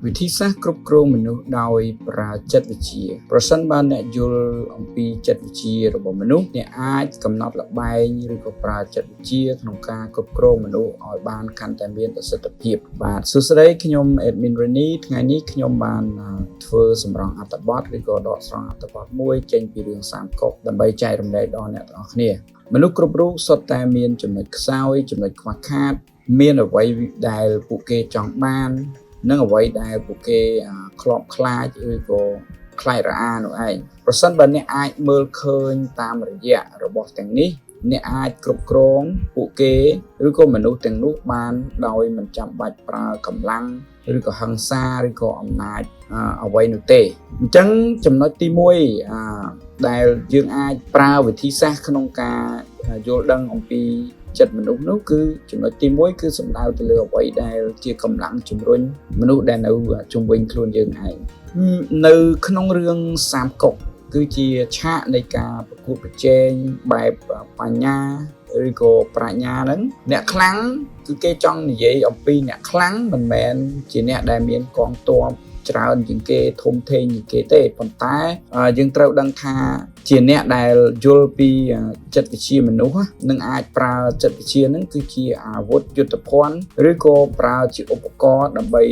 វិធីសាស្ត្រគ្រប់គ្រងមនុស្សដោយប្រើចិត្តវិទ្យាប្រសិនបើអ្នកយល់អំពីចិត្តវិទ្យារបស់មនុស្សអ្នកអាចកំណត់ល្បែងឬក៏ប្រើចិត្តវិទ្យាក្នុងការគ្រប់គ្រងមនុស្សឲ្យបានកាន់តែមានប្រសិទ្ធភាពបាទសួស្តីខ្ញុំ Admin Reny ថ្ងៃនេះខ្ញុំបានធ្វើសម្រង់អត្ថបទឬក៏ដកស្រង់អត្ថបទមួយចេញពីរឿងសាមកុកដើម្បីចែករំលែកដល់អ្នកទាំងអស់គ្នាមនុស្សគ្រប់រូបសុទ្ធតែមានចំណុចខ្សោយចំណុចខ្វះខាតមានអ្វីដែលពួកគេចង់បាននិងអ្វីដែលពួកគេធ្លាប់ខ្លាចឬក៏ខ្លាចរអានោះឯងប្រសិនបើអ្នកអាចមើលឃើញតាមរយៈរបស់ទាំងនេះអ្នកអាចគ្រប់គ្រងពួកគេឬក៏មនុស្សទាំងនោះបានដោយមិនចាំបាច់ប្រើកម្លាំងឬក៏ហិង្សាឬក៏អំណាចអ្វីនោះទេអញ្ចឹងចំណុចទី1ដែលយើងអាចប្រើវិធីសាស្ត្រក្នុងការយល់ដឹងអំពីចិត្តមនុស្សនោះគឺចំណុចទី1គឺសំដៅទៅលើអ្វីដែលជាកម្លាំងជំរុញមនុស្សដែលនៅជុំវិញខ្លួនយើងឯងនៅក្នុងរឿងសាមកុកគឺជាឆាកនៃការប្រកួតប្រជែងបែបបញ្ញាឬក៏ប្រាជ្ញាហ្នឹងអ្នកខ្លាំងគឺគេចង់និយាយអំពីអ្នកខ្លាំងមិនមែនជាអ្នកដែលមានកងទ័ពច្រើនជាងគេធំធេងជាងគេទេប៉ុន្តែយើងត្រូវដឹងថាជាអ្នកដែលយល់ពីចិត្តវិទ្យាមនុស្សនឹងអាចប្រើចិត្តវិទ្យានឹងគឺជាអាវុធយុទ្ធភ័ណ្ឌឬក៏ប្រើជាឧបករណ៍ដើម្បី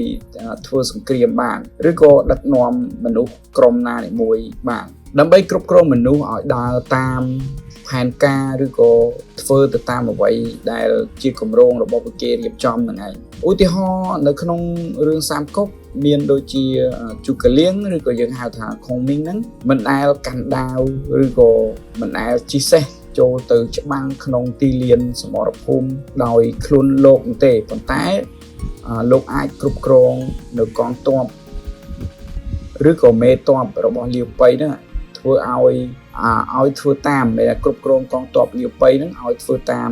ធ្វើសង្គ្រាមបានឬក៏ដឹកនាំមនុស្សក្រុមណាមួយបានដើម្បីគ្រប់គ្រងមនុស្សឲ្យដើរតាមផែនការឬក៏ធ្វើទៅតាមអ្វីដែលជាគម្រោងរបស់ពួកគេរៀបចំហ្នឹងឯងឧទាហរណ៍នៅក្នុងរឿងសាមកុកមានដូចជាជូកលៀងឬក៏យើងហៅថាខុងមីងហ្នឹងមិនដែលកាន់ដាវឬក៏មិនដែលជិះសេះចូលទៅច្បាំងក្នុងទីលានសមរភូមិដោយខ្លួនលោកនោះទេប៉ុន្តែលោកអាចគ្រប់គ្រងនៅកងទ័ពឬក៏មេទ័ពរបស់លាវប៉ៃហ្នឹងធ្វើឲ្យឲ្យធ្វើតាមដែលគ្រប់គ្រងកងទ័ពលាវប៉ៃហ្នឹងឲ្យធ្វើតាម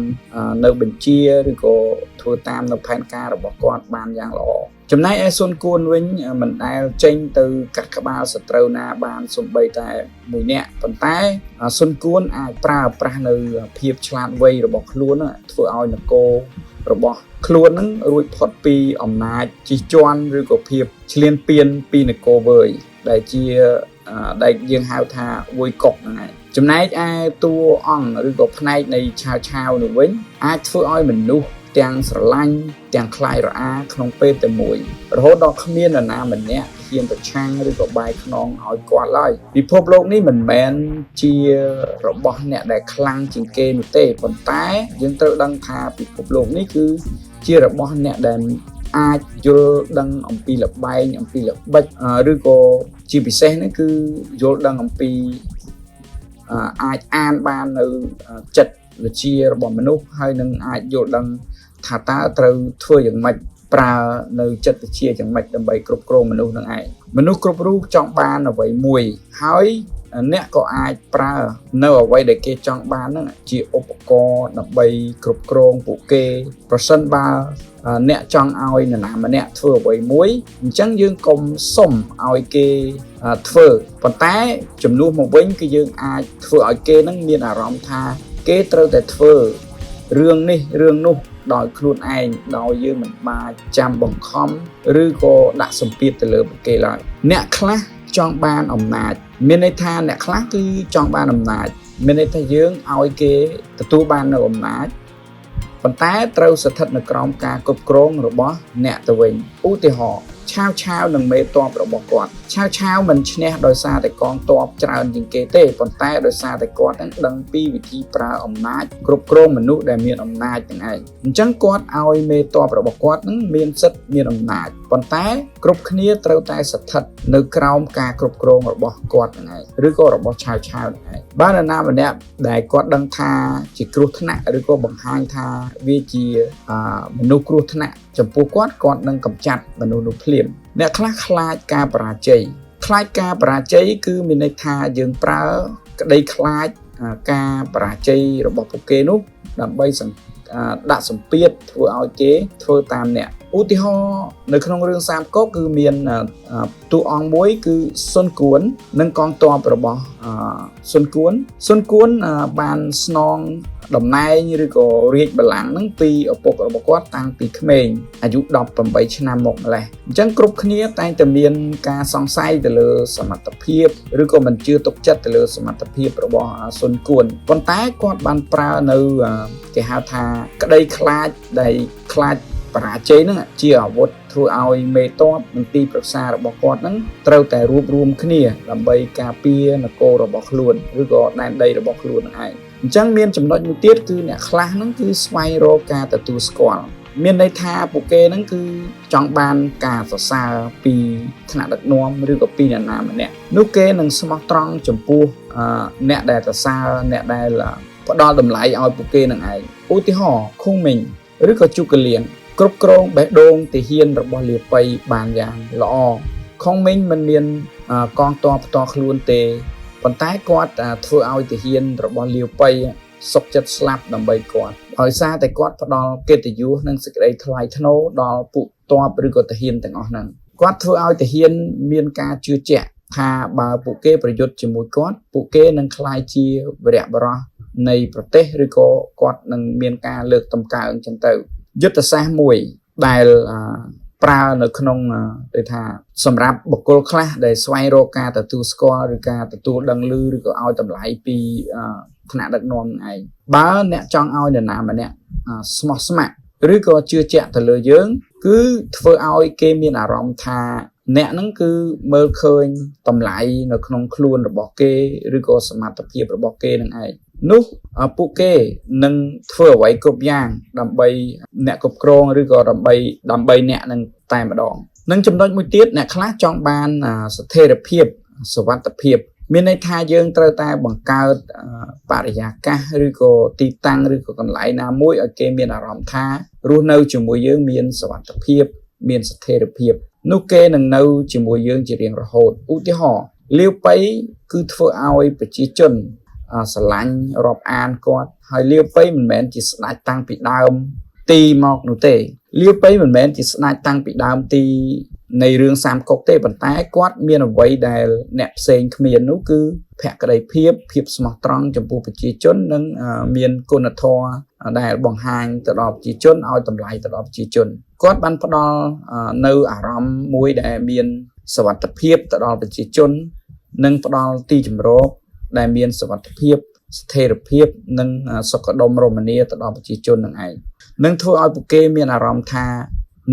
នៅបញ្ជាឬក៏ធ្វើតាមនៅផែនការរបស់គាត់បានយ៉ាងល្អចំណែកឯសុនគួនវិញមិនដែលចេញទៅកាត់ក្បាលសត្រូវណាបានសំបីតែមួយនាក់ប៉ុន្តែសុនគួនអាចប្រើប្រាស់នៅភាពឆ្លាតវៃរបស់ខ្លួនធ្វើឲ្យនគររបស់ខ្លួននឹងរួចផុតពីអំណាចជិះជាន់ឬក៏ភាពឈ្លានពានពីនគរវើយដែលជាដែលយើងហៅថាវួយកុកហ្នឹងឯងចំណែកឯតួអង្គឬក៏ផ្នែកនៃឆាវឆាវនោះវិញអាចធ្វើឲ្យមនុស្សទាំងស្រឡាញ់ទាំងខ្លាចរអាក្នុងពេលតែមួយរហូតដល់គ្មាននរណាម្នាក់ហ៊ានប្រឆាំងឬក៏បែរខ្នងឲ្យគាត់ឡើយពិភពលោកនេះមិនមែនជារបស់អ្នកដែលខ្លាំងជាងគេនោះទេប៉ុន្តែយើងត្រូវដឹងថាពិភពលោកនេះគឺជារបស់អ្នកដែលអាចយល់ដឹងអំពីល្បែងអំពីល្បិចឬក៏ជាពិសេសនេះគឺយល់ដឹងអំពីអាចអានបាននៅចិត្តវិទ្យារបស់មនុស្សហើយនឹងអាចយល់ដឹងថាតើត្រូវធ្វើយ៉ាងម៉េចប្រើនៅចិត្តវិទ្យាយ៉ាងម៉េចដើម្បីគ្រប់គ្រងមនុស្សនឹងឯងមនុស្សគ្រប់រូបចង់បានអ្វីមួយហើយអ្នកក៏អាចប្រើនៅអ្វីដែលគេចង់បានហ្នឹងជាឧបករណ៍ដើម្បីគ្រប់គ្រងពួកគេប្រសិនបើអ្នកចង់ឲ្យនរណាម្នាក់ធ្វើអ្វីមួយអញ្ចឹងយើងកុំសុំឲ្យគេធ្វើប៉ុន្តែជំនួសមកវិញគឺយើងអាចធ្វើឲ្យគេនឹងមានអារម្មណ៍ថាគេត្រូវតែធ្វើរឿងនេះរឿងនោះដោយខ្លួនឯងដោយយើងមិនបាច់ចាំបង្ខំឬក៏ដាក់សម្ពាធទៅលើពួកគេឡើយអ្នកខ្លះចង់បានអំណាចមានន័យថាអ្នកខ្លះគឺចង់បានអំណាចមានន័យថាយើងឲ្យគេទទួលបាននៅអំណាចប៉ុន្តែត្រូវស្ថិតនៅក្រោមការគ្រប់គ្រងរបស់អ្នកទៅវិញឧទាហរណ៍ឆាវឆាវនិងមេទ័ពរបស់គាត់ឆាវឆាវមិនឈ្នះដោយសារតែកងទ័ពច្រើនជាងគេទេប៉ុន្តែដោយសារតែគាត់នឹងដឹងពីវិធីប្រើអំណាចគ្រប់គ្រងមនុស្សដែលមានអំណាចទាំងឯងអញ្ចឹងគាត់ឲ្យមេទ័ពរបស់គាត់នឹងមានសិទ្ធិមានអំណាចប៉ុន្តែគ្រប់គ្នាត្រូវតែស្ថិតនៅក្រោមការគ្រប់គ្រងរបស់គាត់ហ្នឹងឯងឬក៏របស់ឆាវឆាវហ្នឹងឯងបើនរណាម្នាក់ដែលគាត់ដឹងថាជាគ្រោះថ្នាក់ឬក៏បង្ហាញថាវាជាមនុស្សគ្រោះថ្នាក់ចំពោះគាត់គាត់នឹងកម្ចាត់មនុស្សនោះភ្លាមអ្នកខ្លះខ្លាចការបរាជ័យខ្លាចការបរាជ័យគឺមានន័យថាយើងប្រើក្តីខ្លាចការបរាជ័យរបស់ពួកគេនោះដើម្បីដាក់សម្ពាធធ្វើឲ្យគេធ្វើតាមអ្នក ឧទាហរណ៍នៅក្នុងរឿងសាមកុកគឺមានតួអង្គមួយគឺសុនគួននិងកងទ័ពរបស់សុនគួនសុនគួនបានស្នងតំណែងឬក៏រាជបល្ល័ង្កហ្នឹងពីឪពុករបស់គាត់តាំងពីក្មេងអាយុ18ឆ្នាំមកម្លេះអញ្ចឹងគ្រប់គ្នាតែងតែមានការសង្ស័យទៅលើសមត្ថភាពឬក៏មិនជឿទុកចិត្តទៅលើសមត្ថភាពរបស់សុនគួនប៉ុន្តែគាត់បានប្រើនៅគេហៅថាក្តីខ្លាចដែលខ្លាចបរាជ័យហ្នឹងជាអាវុធធ្វើឲ្យមេតបនិងទីប្រឹក្សារបស់គាត់ហ្នឹងត្រូវតែរួបរวมគ្នាដើម្បីការពារនគររបស់ខ្លួនឬក៏ដែនដីរបស់ខ្លួនហ្នឹងឯងអញ្ចឹងមានចំណុចមួយទៀតគឺអ្នកខ្លះហ្នឹងគឺស្វែងរកការទទួលស្គាល់មានន័យថាពួកគេហ្នឹងគឺចង់បានការសរសើរពីថ្នាក់ដឹកនាំឬក៏ពីអ្នកណាម្នាក់នោះគេនឹងស្មោះត្រង់ចំពោះអ្នកដែលសរសើរអ្នកដែលផ្ដល់តម្លៃឲ្យពួកគេនឹងឯងឧទាហរណ៍ខុងមីងឬក៏ជូកលៀងគ្រប់គ្រងបេះដូងទាហានរបស់លាប៉ីបានយ៉ាងល្អខុងមីងមិនមានកងទ័ពផ្ទាល់ខ្លួនទេប៉ុន្តែគាត់ធ្វើឲ្យទាហានរបស់លាប៉ីសុកចិត្តស្លាប់ដើម្បីគាត់ដោយសារតែគាត់ផ្ដល់កិត្តិយសនិងសេចក្តីថ្លៃថ្នូរដល់ពួកទ័ពឬក៏ទាហានទាំងអស់ហ្នឹងគាត់ធ្វើឲ្យទាហានមានការជឿជាក់ថាបើពួកគេប្រយុទ្ធជាមួយគាត់ពួកគេនឹងក្លាយជាវីរៈបុរសនៃប្រទេសឬក៏គាត់នឹងមានការលើកតម្កើងចឹងទៅយុទ្ធសាស្ត្រមួយដែលប្រើនៅក្នុងដូចថាសម្រាប់បុគ្គលខ្លះដែលស្វែងរកការទទួលស្គាល់ឬការទទួលដឹងឮឬក៏ឲ្យតម្លៃពីថ្នាក់ដឹកនាំឯងបើអ្នកចង់ឲ្យនរណាម្នាក់ស្មោះស្ម័គ្រឬក៏ជឿជាក់ទៅលើយើងគឺធ្វើឲ្យគេមានអារម្មណ៍ថាអ្នកហ្នឹងគឺមើលឃើញតម្លៃនៅក្នុងខ្លួនរបស់គេឬក៏សមត្ថភាពរបស់គេនឹងឯងនោះពួកគេនឹងធ្វើអ្វីគ្រប់យ៉ាងដើម្បីអ្នកគ្រប់គ្រងឬក៏ដើម្បីអ្នកនឹងតែម្ដងនិងចំណុចមួយទៀតអ្នកខ្លះចង់បានស្ថិរភាពសុវត្ថិភាពមានន័យថាយើងត្រូវតែបង្កើតបរិយាកាសឬក៏ទីតាំងឬក៏កន្លែងណាមួយឲ្យគេមានអារម្មណ៍ថារស់នៅជាមួយយើងមានសុវត្ថិភាពមានស្ថិរភាពនោះគេនឹងនៅជាមួយយើងជារៀងរហូតឧទាហរណ៍លាវប៉ីគឺធ្វើឲ្យប្រជាជនស្រឡាញ់រាប់អានគាត់ហើយលាវប៉ីមិនមែនជាស្ដេចតាំងពីដើមទីមកនោះទេលាវប៉ីមិនមែនជាស្ដេចតាំងពីដើមទីនៃរឿងសាមកុកទេប៉ុន្តែគាត់មានអ្វីដែលអ្នកផ្សេងគ្មាននោះគឺភក្តីភាពភាពស្មោះត្រង់ចំពោះប្រជាជននិងមានគុណធម៌ដែលបង្ហាញទៅដល់ប្រជាជនឲ្យតម្លៃទៅដល់ប្រជាជនគាត់បានផ្ដល់នៅអារម្មណ៍មួយដែលមានសុវត្ថិភាពទៅដល់ប្រជាជននិងផ្ដល់ទីជម្រកដែលមានសុវត្ថិភាពស្ថិរភាពនិងសុខដុមរមនាទៅដល់ប្រជាជននឹងឯងនឹងធ្វើឲ្យពួកគេមានអារម្មណ៍ថា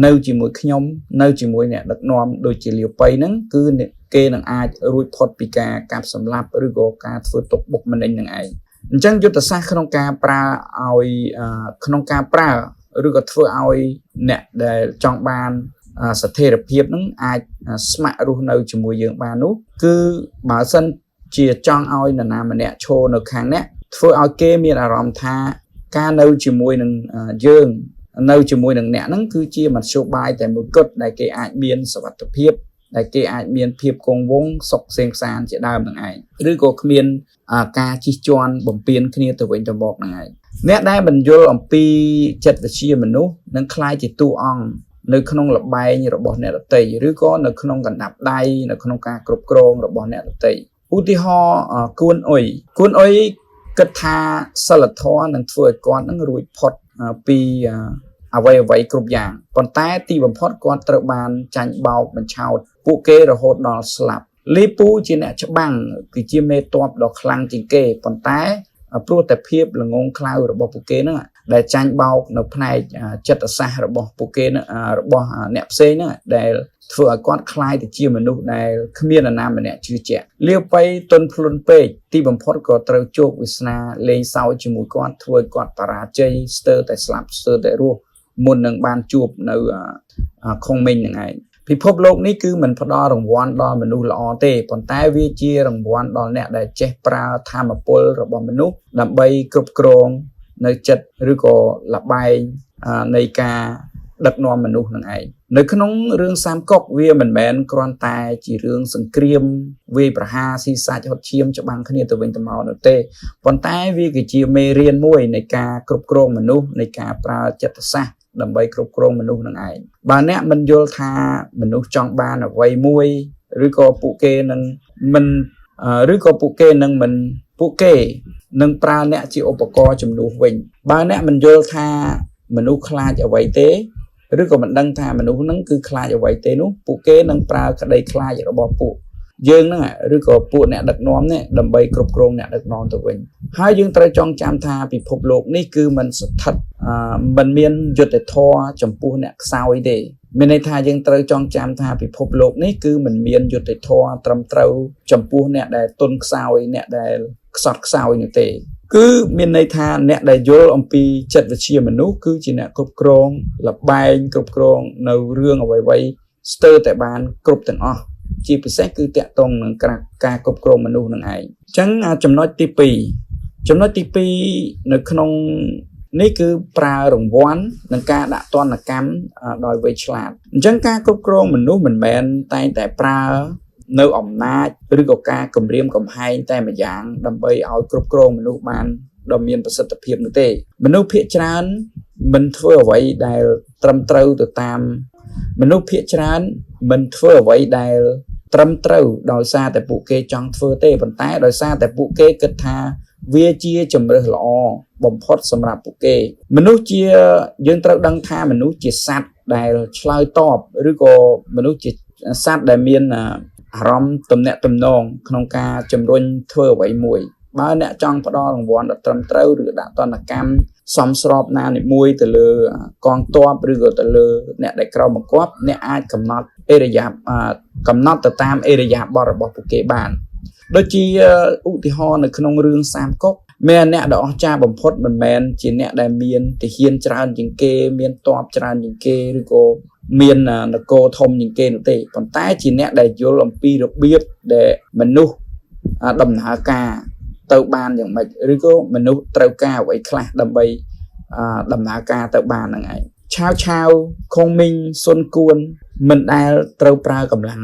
នៅជាមួយខ្ញុំនៅជាមួយអ្នកដឹកនាំដូចជាលាវប៉ីហ្នឹងគឺគេនឹងអាចរួចផុតពីការកាប់សម្លាប់ឬក៏ការធ្វើទុកបុកម្នេញនឹងឯងអញ្ចឹងយុទ្ធសាស្ត្រក្នុងការប្រើឲ្យក្នុងការប្រើឬក៏ធ្វើឲ្យអ្នកដែលចង់បានស្ថិរភាពហ្នឹងអាចស្ម័គ្ររស់នៅជាមួយយើងបាននោះគឺបើសិនជាចង់ឲ្យនរណាម្នាក់ឈរនៅខាងអ្នកធ្វើឲ្យគេមានអារម្មណ៍ថាការនៅជាមួយនឹងយើងនៅជាមួយនឹងអ្នកហ្នឹងគឺជាមធ្យោបាយតែមួយគត់ដែលគេអាចមានសុវត្ថិភាពដែលគេអាចមានភាពគង់វង្សសុខសេងសានជាដើមនឹងឯងឬក៏គ្មានការជិះជាន់បំពេញគ្នាទៅវិញទៅមកនឹងឯងអ្នកដែលមិនយល់អំពីចិត្តវិទ្យាមនុស្សនឹងក្លាយជាតួអង្គនៅក្នុងល្បែងរបស់អ្នកដទៃឬក៏នៅក្នុងកណ្ដាប់ដៃនៅក្នុងការគ្រប់គ្រងរបស់អ្នកដទៃឧទាហរណ៍គួនអុយគួនអុយគិតថាសិលធម៌នឹងធ្វើឲ្យគាត់នឹងរួចផុតពីអ្វីគ្រប់យ៉ាងប៉ុន្តែទីបំផុតគាត់ត្រូវបានចាញ់បោកបញ្ឆោតពួកគេរហូតដល់ស្លាប់លីពូជាអ្នកច្បាំងគឺជាមេតបដ៏ខ្លាំងជាងគេប៉ុន្តែព្រោះតែភាពល្ងងខ្លៅរបស់ពួកគេហ្នឹងដែលចាញ់បោកនៅផ្នែកចិត្តសាស្ត្ររបស់ពួកគេហ្នឹងរបស់អ្នកផ្សេងហ្នឹងដែលធ្វើឲ្យគាត់ក្លាយទៅជាមនុស្សដែលគ្មាននរណាម្នាក់ជឿជាក់លាវប៉ីទន់ភ្លន់ពេកទីបំផុតក៏ត្រូវជោគវាសនាលេងសើចជាមួយគាត់ធ្វើឲ្យគាត់បរាជ័យស្ទើរតែស្លាប់ស្ទើរតែរស់មុននឹងបានជួបនៅខុងមីងនឹងឯងពិភពលោកនេះគឺមិនផ្ដល់រង្វាន់ដល់មនុស្សល្អទេប៉ុន្តែវាជារង្វាន់ដល់អ្នកដែលចេះប្រើធម៌ពលរបស់មនុស្សដើម្បីគ្រប់គ្រងនៅចិត្តឬក៏ល្បែងនៃការដឹកនាំមនុស្សនឹងឯងនៅក្នុងរឿងសាមកុកវាមិនមែនគ្រាន់តែជារឿងសង្គ្រាមវាយប្រហារស៊ីសាច់ហត់ឈាមច្បាំងគ្នាទៅវិញទៅមកនោះទេប៉ុន្តែវាគឺជាមេរៀនមួយនៃការគ្រប់គ្រងមនុស្សនៃការប្រើចិត្តសាស្ត្រ ដើម្បីគ្រប់គ្រងមនុស្សនឹងឯងបើអ្នកមិនយល់ថាមនុស្សចង់បានអ្វីមួយឬក៏ពួកគេនឹងមិនឬក៏ពួកគេនឹងមិនពួកគេនឹងប្រើអ្នកជាឧបករណ៍ជំនួសវិញបើអ្នកមិនយល់ថាមនុស្សខ្លាចអ្វីទេឬក៏មិនដឹងថាមនុស្សហ្នឹងគឺខ្លាចអ្វីទេនោះពួកគេនឹងប្រើក្តីខ្លាចរបស់ពួកយើងហ្នឹងឬក៏ពួកអ្នកដឹកនាំនេះដើម្បីគ្រប់គ្រងអ្នកដឹកនាំទៅវិញហើយយើងត្រូវចងចាំថាពិភពលោកនេះគឺមិនស្ថិតមិនមានយុត្តិធម៌ចំពោះអ្នកខ្សោយទេមានន័យថាយើងត្រូវចងចាំថាពិភពលោកនេះគឺមិនមានយុត្តិធម៌ត្រឹមត្រូវចំពោះអ្នកដែលទន់ខ្សោយអ្នកដែលខ្សត់ខ្សោយនោះទេគឺមានន័យថាអ្នកដែលយល់អំពីចិត្តវិទ្យាមនុស្សគឺជាអ្នកគ្រប់គ្រងល្បែងគ្រប់គ្រងនៅរឿងអ្វីៗស្ទើរតែបានគ្រប់ទាំងអស់ជាពិសេសគឺតាក់ទងនឹងការគ្រប់គ្រងមនុស្សនឹងឯងអញ្ចឹងចំណុចទី2ចំណុចទី2នៅក្នុងនេះគឺប្រើរង្វាន់និងការដាក់ទណ្ឌកម្មដោយវៃឆ្លាតអញ្ចឹងការគ្រប់គ្រងមនុស្សមិនមែនតែងតែប្រើនៅអំណាចឬក៏ការគំរាមកំហែងតែម្យ៉ាងដើម្បីឲ្យគ្រប់គ្រងមនុស្សបានដ៏មានប្រសិទ្ធភាពនោះទេមនុស្សភាគច្រើនមិនធ្វើអ្វីដែលត្រឹមត្រូវទៅតាមមនុស្សភាគច្រើនមិនធ្វើអ្វីដែលត្រឹមត្រូវដោយសារតែពួកគេចង់ធ្វើទេប៉ុន្តែដោយសារតែពួកគេគិតថាវាជាជម្រើសល្អបំផុតសម្រាប់ពួកគេមនុស្សជាយើងត្រូវដឹងថាមនុស្សជាសត្វដែលឆ្លើយតបឬក៏មនុស្សជាសត្វដែលមានអារម្មណ៍ទំនាក់ទំនងក្នុងការជំរុញធ្វើអ្វីមួយបើអ្នកចង់ផ្ដល់រង្វាន់ដ៏ត្រឹមត្រូវឬដាក់ទណ្ឌកម្មសមស្របណានីមួយទៅលើកងទ័ពឬក៏ទៅលើអ្នកដែលក្រោមបង្គាប់អ្នកអាចកំណត់ឥរិយាកំណត់ទៅតាមឥរិយាបថរបស់ពួកគេបានដូចជាឧទាហរណ៍នៅក្នុងរឿងសាមកុកមានអ្នកដ៏អស្ចារ្យបំផុតមិនមែនជាអ្នកដែលមានទាហានច្រើនជាងគេមានទ័ពច្រើនជាងគេឬក៏មាននគរធំជាងគេនោះទេប៉ុន្តែជាអ្នកដែលយល់អំពីរបៀបដែលមនុស្សដំណើរការទៅបានយ៉ាងម៉េចឬក៏មនុស្សត្រូវការអ្វីខ្លះដើម្បីដំណើរការទៅបានហ្នឹងឯងឆាវឆាវខុងមីងសុនគួនមិនដែលត្រូវប្រើកម្លាំង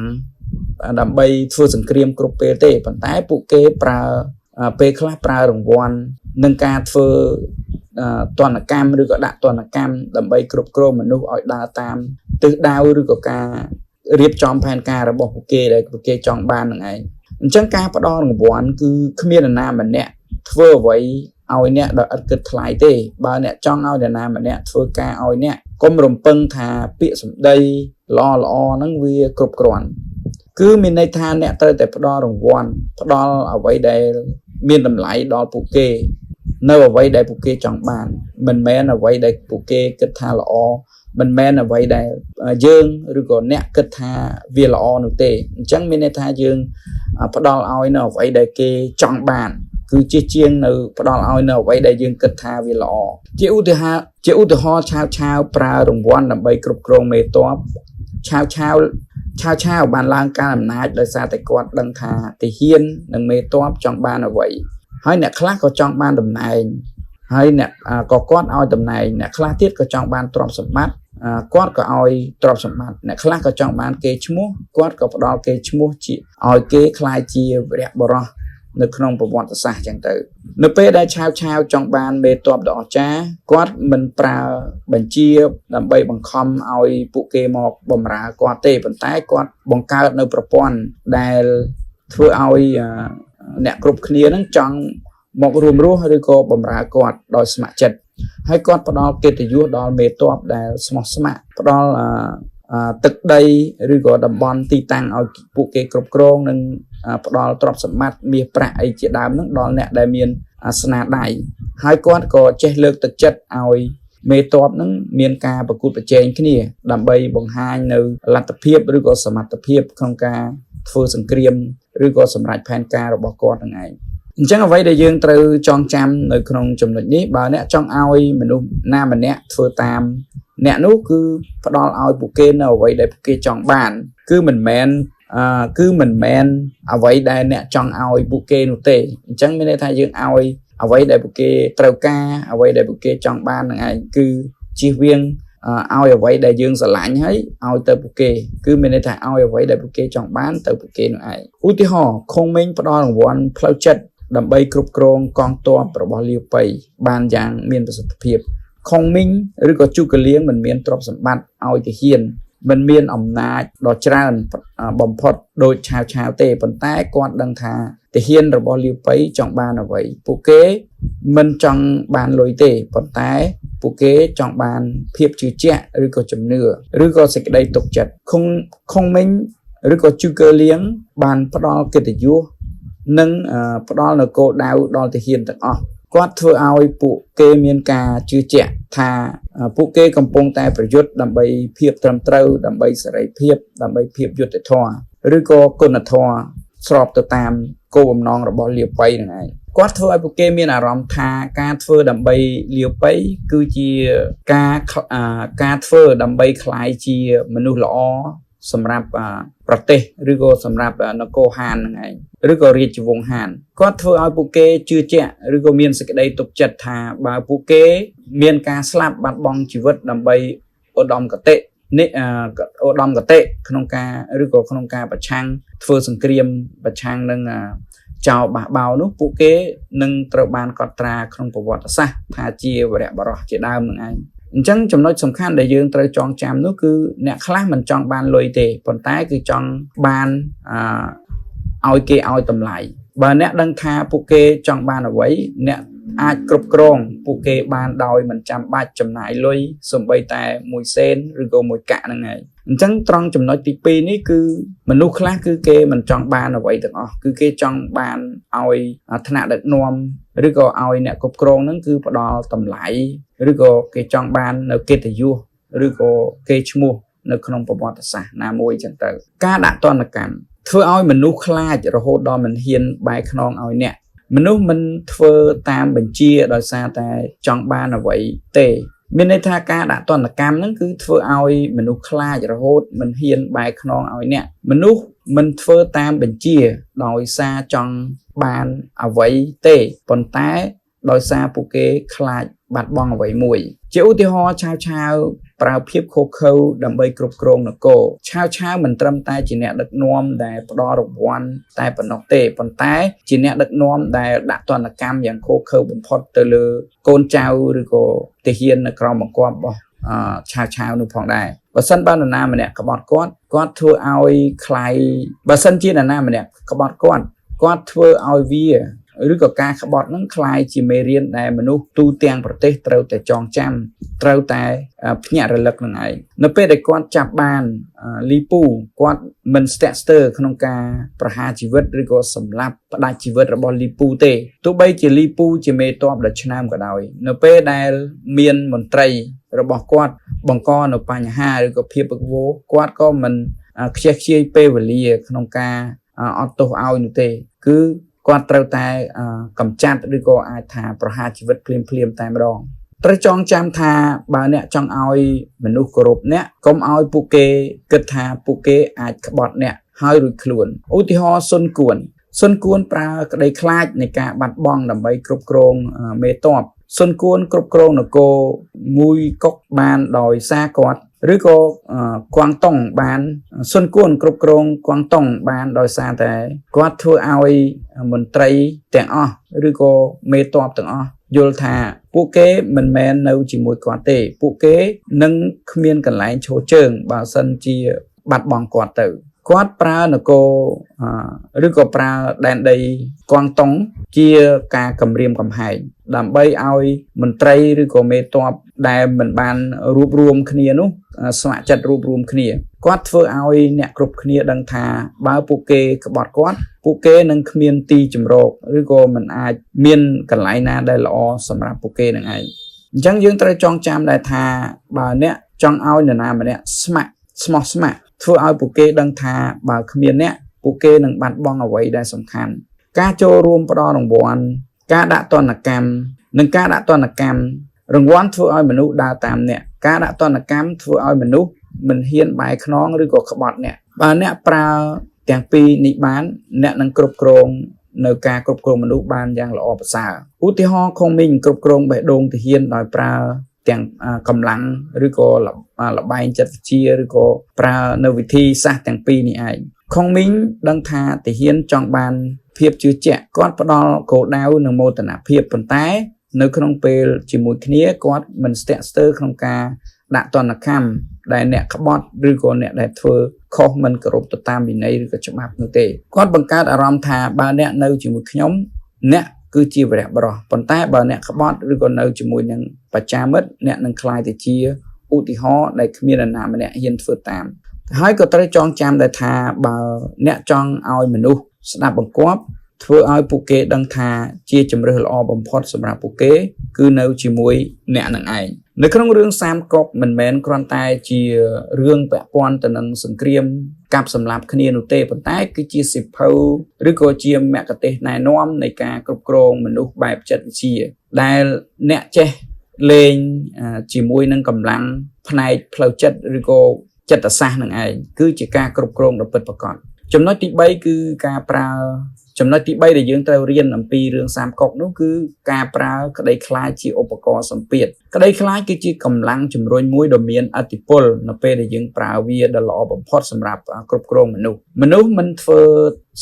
ដើម្បីធ្វើសង្គ្រាមគ្រប់ពេលទេប៉ុន្តែពួកគេប្រើពេលខ្លះប្រើរង្វាន់នឹងការធ្វើទណ្ឌកម្មឬក៏ដាក់ទណ្ឌកម្មដើម្បីគ្រប់គ្រងមនុស្សឲ្យដើរតាមទិសដៅឬក៏ការរៀបចំផែនការរបស់ពួកគេដែលពួកគេចង់បាននឹងឯងអញ្ចឹងការផ្ដល់រង្វាន់គឺគ្មាននរណាម្នាក់ធ្វើអ្វីឲ្យអ្នកដោយឥតគិតថ្លៃទេបើអ្នកចង់ឲ្យនរណាម្នាក់ធ្វើការឲ្យអ្នកកុំរំពឹងថាពាក្យសម្ដីល្អល្អហ្នឹងវាគ្រប់គ្រាន់គឺមានន័យថាអ្នកត្រូវតែផ្ដល់រង្វាន់ផ្ដល់អ្វីដែលមានតម្លៃដល់ពួកគេនៅអ្វីដែលពួកគេចង់បានមិនមែនអ្វីដែលពួកគេគិតថាល្អមិនមែនអ្វីដែលយើងឬក៏អ្នកគិតថាវាល្អនោះទេអញ្ចឹងមានន័យថាយើងផ្ដល់ឲ្យនៅអ្វីដែលគេចង់បានគឺជាជាងនៅផ្ដល់ឲ្យនៅអ្វីដែលយើងគិតថាវាល្អជាឧទាហរណ៍ឆាវឆាវប្រើរង្វាន់ដើម្បីគ្រប់គ្រងមេតបឆាវឆាវឆាវឆាវបានឡើងការអំណាចដោយសារតែគាត់ដឹងថាទាហាននិងមេតបចង់បានអ្វីហើយអ្នកខ្លះក៏ចង់បានតំណែងហើយអ្នកក៏គាត់ឲ្យតំណែងអ្នកខ្លះទៀតក៏ចង់បានទ្រព្យសម្បត្តិគាត់ក៏ឲ្យទ្រព្យសម្បត្តិអ្នកខ្លះក៏ចង់បានគេឈ្មោះគាត់ក៏ផ្ដល់គេឈ្មោះជាឲ្យគេក្លាយជាវីរៈបុរសនៅក្នុងប្រវត្តិសាស្ត្រចឹងទៅនៅពេលដែលឆាវឆាវចង់បានមេតបដ៏អស្ចារ្យគាត់មិនប្រើបញ្ជាដើម្បីបង្ខំឲ្យពួកគេមកបម្រើគាត់ទេប៉ុន្តែគាត់បង្កើតនៅប្រព័ន្ធដែលធ្វើឲ្យអ្នកគ្រប់គ្នានឹងចង់មករួមរស់ឬក៏បម្រើគាត់ដោយស្ម័គ្រចិត្តហើយគាត់ផ្ដល់កិត្តិយសដល់មេតបដែលស្មោះស្ម័គ្រផ្ដល់ទឹកដីឬក៏តំបន់ទីតាំងឲ្យពួកគេគ្រប់គ្រងនិងផ្ដល់ទ្រព្យសម្បត្តិមាសប្រាក់អីជាដើមហ្នឹងដល់អ្នកដែលមានស្នាដៃហើយគាត់ក៏ចេះលើកទឹកចិត្តឲ្យមេតបហ្នឹងមានការប្រកួតប្រជែងគ្នាដើម្បីបង្ហាញនៅលទ្ធភាពឬក៏សមត្ថភាពក្នុងការធ្វើសង្គ្រាមឬក៏សម្រេចផែនការរបស់គាត់ហ្នឹងឯងអញ្ចឹងអ្វីដែលយើងត្រូវចងចាំនៅក្នុងចំណុចនេះបើអ្នកចង់ឲ្យមនុស្សណាម្នាក់ធ្វើតាមអ្នកនោះគឺផ្ដល់ឲ្យពួកគេនៅអ្វីដែលពួកគេចង់បានគឺមិនមែនអ្វីដែលអ្នកចង់ឲ្យពួកគេនោះទេអញ្ចឹងមានន័យថាយើងឲ្យអ្វីដែលពួកគេត្រូវការអ្វីដែលពួកគេចង់បាននឹងឯងគឺជៀសវាងឲ្យអ្វីដែលយើងស្រឡាញ់ហើយឲ្យទៅពួកគេគឺមានន័យថាឲ្យអ្វីដែលពួកគេចង់បានទៅពួកគេនោះឯងឧទាហរណ៍ខុងមេងផ្ដល់រង្វាន់ផ្លូវចិត្តដើម្បីគ្រប់គ្រងកងទ័ពរបស់លាវប៉ៃបានយ៉ាងមានប្រសិទ្ធភាព ខុងមីងឬក៏ជូកលៀងមិនមានទ្រព្យសម្បត្តិឲ្យទាហានមិនមានអំណាចដ៏ច្រើនបំផុតដូចឆាវឆាវទេប៉ុន្តែគាត់ដឹងថាទាហានរបស់លាវប៉ៃចង់បានអ្វីពួកគេមិនចង់បានលុយទេប៉ុន្តែពួកគេចង់បានភាពជឿជាក់ឬក៏ជំនឿឬក៏សេចក្តីទុកចិត្តខុងមីងឬក៏ជូកលៀងបានផ្ដល់កិត្តិយសនិងផ្ដល់នូវគោលដៅដល់ទាហានទាំងអស់គាត់ធ្វើឲ្យពួកគេមានការជឿជាក់ថាពួកគេកំពុងតែប្រយុទ្ធដើម្បីភាពត្រឹមត្រូវដើម្បីសេរីភាពដើម្បីភាពយុត្តិធម៌ឬក៏គុណធម៌ស្របទៅតាមគោលបំណងរបស់លាវប៉ៃនឹងឯងគាត់ធ្វើឲ្យពួកគេមានអារម្មណ៍ថាការធ្វើដើម្បីលាវប៉ៃគឺជាការធ្វើដើម្បីក្លាយជាមនុស្សល្អសម្រាប់ប្រទេសឬក៏សម្រាប់នគរហានហ្នឹងឯងឬក៏រាជវង្សហានគាត់ធ្វើឲ្យពួកគេជឿជាក់ឬក៏មានសេចក្តីទុកចិត្តថាបើពួកគេមានការស្លាប់បាត់បង់ជីវិតដើម្បីឧត្តមគតិនេះឧត្តមគតិក្នុងការឬក៏ក្នុងការប្រឆាំងធ្វើសង្គ្រាមប្រឆាំងនឹងចោលបះបោនោះពួកគេនឹងត្រូវបានកត់ត្រាក្នុងប្រវត្តិសាស្ត្រថាជាវរៈបុរសជាដើមនឹងឯងអញ្ចឹងចំណុចសំខាន់ដែលយើងត្រូវចងចាំនោះគឺអ្នកខ្លះមិនចង់បានលុយទេប៉ុន្តែគឺចង់បានឲ្យគេឲ្យតម្លៃបើអ្នកដឹងថាពួកគេចង់បានអ្វីអ្នកអាចគ្រប់គ្រងពួកគេបានដោយមិនចាំបាច់ចំណាយលុយសូម្បីតែមួយសេនឬក៏មួយកាក់ហ្នឹងឯងអញ្ចឹងត្រង់ចំណុចទី2នេះគឺមនុស្សខ្លះគឺគេមិនចង់បានអ្វីទាំងអស់គឺគេចង់បានឲ្យថ្នាក់ដឹកនាំឬក៏ឲ្យអ្នកគ្រប់គ្រងហ្នឹងគឺផ្ដល់តម្លៃឬក៏គេចង់បាននៅកិត្តិយសឬក៏គេឈ្មោះនៅក្នុងប្រវត្តិសាស្ត្រណាមួយអញ្ចឹងទៅការដាក់ទណ្ឌកម្មធ្វើឲ្យមនុស្សខ្លាចរហូតដល់មិនហ៊ានបែរខ្នងឲ្យអ្នកមនុស្សមិនធ្វើតាមបញ្ជាដោយសារតែចង់បានអ្វីទេមានន័យថាការដាក់ទណ្ឌកម្មហ្នឹងគឺធ្វើឲ្យមនុស្សខ្លាចរហូតមិនហ៊ានបែរខ្នងឲ្យអ្នកមនុស្សមិនធ្វើតាមបញ្ជាដោយសារចង់បានអ្វីទេប៉ុន្តែដោយសារពួកគេខ្លាចបាត់បង់អ្វីមួយជាឧទាហរណ៍ឆាវឆាវប្រើភាពឃោរឃៅដើម្បីគ្រប់គ្រងនគរឆាវឆាវមិនត្រឹមតែជាអ្នកដឹកនាំដែលផ្ដល់រង្វាន់តែប៉ុណ្ណោះទេប៉ុន្តែជាអ្នកដឹកនាំដែលដាក់ទណ្ឌកម្មយ៉ាងឃោរឃៅបំផុតទៅលើកូនចៅឬក៏ទាហាននៅក្រោមបង្គាប់របស់ឆាវឆាវនោះផងដែរបើសិនបើនរណាម្នាក់ក្បត់គាត់គាត់ធ្វើឲ្យខ្លាយបើសិនជានរណាម្នាក់ក្បត់គាត់គាត់ធ្វើឲ្យវាឬក៏ការក្បត់នឹងក្លាយជាមេរៀនដែលមនុស្សទូទាំងប្រទេសត្រូវតែចងចាំត្រូវតែភ្ញាក់រលឹកនឹងឯងនៅពេលដែលគាត់ចាប់បានលីពូគាត់មិនស្ទាក់ស្ទើរក្នុងការប្រហារជីវិតឬក៏សម្លាប់ផ្ដាច់ជីវិតរបស់លីពូទេទោះបីជាលីពូជាមេតបដ៏ឆ្នើមក៏ដោយនៅពេលដែលមានមន្ត្រីរបស់គាត់បង្កនៅបញ្ហាឬក៏ភាពវឹកវរគាត់ក៏មិនខ្ជះខ្ជាយពេលវេលាក្នុងការអត់ទោសឲ្យនោះទេគឺគាត់ត្រូវតែកម្ចាត់ឬក៏អាចថាប្រហារជីវិតភ្លាមភ្លាមតែម្ដងត្រូវចងចាំថាបើអ្នកចង់ឲ្យមនុស្សគោរពអ្នកកុំឲ្យពួកគេគិតថាពួកគេអាចក្បត់អ្នកហើយរួចខ្លួនឧទាហរណ៍សុនគួនសុនគួនប្រើក្តីខ្លាចនៃការបាត់បង់ដើម្បីគ្រប់គ្រងមេតបសុនគួនគ្រប់គ្រងនគរងួយកុកបានដោយសារគាត់ឬក៏គួងតុងបានសុនគួនគ្រប់គ្រងគួងតុងបានដោយសារតែគាត់ធ្វើឲ្យមន្ត្រីទាំងអស់ឬក៏មេតបទាំងអស់យល់ថាពួកគេមិនមែននៅជាមួយគាត់ទេពួកគេនឹងគ្មានកន្លែងឈរជើងបើសិនជាបាត់បង់គាត់ទៅគាត់ប្រើនគរឬក៏ប្រើដែនដីគួងតុងជាការគំរាមកំហែងដើម្បីឲ្យមន្ត្រីឬក៏មេតបដែលមិនបានរួបរួមគ្នានោះស្ម័គ្រចិត្តរួបរួមគ្នាគាត់ធ្វើឲ្យអ្នកគ្រប់គ្នាដឹងថាបើពួកគេក្បត់គាត់ពួកគេនឹងគ្មានទីជម្រកឬក៏មិនអាចមានកន្លែងណាដែលល្អសម្រាប់ពួកគេនឹងឯងអញ្ចឹងយើងត្រូវចងចាំដែរថាបើអ្នកចង់ឲ្យនរណាម្នាក់ស្ម័គ្រស្មោះស្ម័គ្រធ្វើឲ្យពួកគេដឹងថាបើគ្មានអ្នកពួកគេនឹងបាត់បង់អ្វីដែលសំខាន់ការចូលរួមផ្ដល់រង្វាន់ការដាក់ទណ្ឌកម្មនិងការដាក់ទណ្ឌកម្មរង្វាន់ធ្វើឲ្យមនុស្សដើរតាមអ្នកការដាក់ទណ្ឌកម្មធ្វើឲ្យមនុស្សមិនហ៊ានបែរខ្នងឬក៏ក្បត់អ្នកបើអ្នកប្រើទាំងពីរនេះបានអ្នកនឹងគ្រប់គ្រងនៅការគ្រប់គ្រងមនុស្សបានយ៉ាងល្អប្រសើរឧទាហរណ៍ខុងមីងគ្រប់គ្រងបេះដូងទាហានដោយប្រើទាំងកម្លាំងឬក៏លបែងចិត្តវិទ្យាឬក៏ប្រើនៅវិធីសាស្ត្រទាំងពីរនេះឯងខុងមីងដឹងថាទាហានចង់បានភាពជឿជាក់គាត់ផ្ដល់គោលដៅនិងមោទនភាពប៉ុន្តែ នៅក្នុងពេលជាមួយគ្នាគាត់មិនស្ទាក់ស្ទើរក្នុងការដាក់ទណ្ឌកម្មដែលអ្នកក្បត់ឬក៏អ្នកដែលធ្វើខុសមិនគោរពទៅតាមវិន័យឬក៏ច្បាប់នោះទេគាត់បង្កើតអារម្មណ៍ថាបើអ្នកនៅជាមួយខ្ញុំអ្នកគឺជាវីរៈបុរសប៉ុន្តែបើអ្នកក្បត់ឬក៏នៅជាមួយនឹងបច្ចាមិត្តអ្នកនឹងក្លាយទៅជាឧទាហរណ៍ដែលគ្មាននរណាម្នាក់ហ៊ានធ្វើតាមហើយក៏ត្រូវចងចាំដែរថាបើអ្នកចង់ឲ្យមនុស្សស្ដាប់បង្គាប់ធ្វើឲ្យពួកគេដឹងថាជាជម្រើសល្អបំផុតសម្រាប់ពួកគេគឺនៅជាមួយអ្នកនឹងឯងនៅក្នុងរឿងសាមកុកមិនមែនគ្រាន់តែជារឿងពាក់ព័ន្ធទៅនឹងសង្គ្រាមកាប់សម្លាប់គ្នានោះទេប៉ុន្តែគឺជាសៀវភៅឬក៏ជាមគ្គុទ្ទេសក៍ណែនាំនៃការគ្រប់គ្រងមនុស្សបែបចិត្តវិទ្យាដែលអ្នកចេះលេងជាមួយនឹងកម្លាំងផ្នែកផ្លូវចិត្តឬក៏ចិត្តសាស្ត្រនឹងឯងគឺជាការគ្រប់គ្រងដ៏ពិតប្រាកដចំណុចទី3គឺការប្រើចំណុចទី3ដែលយើងត្រូវរៀនអំពីរឿងសាមកុកនោះគឺការប្រើក្តីខ្លាចជាឧបករណ៍សម្ពាធក្តីខ្លាចគឺជាកម្លាំងជំរុញមួយដ៏មានឥទ្ធិពលនៅពេលដែលយើងប្រើវាដ៏ល្អបំផុតសម្រាប់គ្រប់គ្រងមនុស្សមនុស្សមិនធ្វើ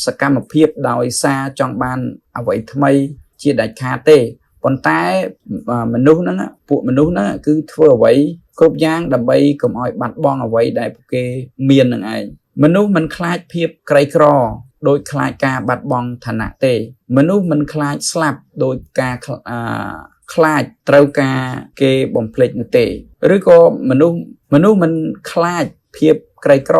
សកម្មភាពដោយសារចង់បានអ្វីថ្មីជាដាច់ខាតទេប៉ុន្តែមនុស្សហ្នឹងពួកមនុស្សហ្នឹងគឺធ្វើអ្វីគ្រប់យ៉ាងដើម្បីកុំឲ្យបាត់បង់អ្វីដែលពួកគេមាននឹងឯងមនុស្សមិនខ្លាចភាពក្រីក្រដោយខ្លាចការបាត់បង់ឋានៈទេមនុស្សមិនខ្លាចស្លាប់ដោយការខ្លាចត្រូវការគេបំភ្លេចនោះទេឬក៏មនុស្សមិនខ្លាចភាពក្រីក្រ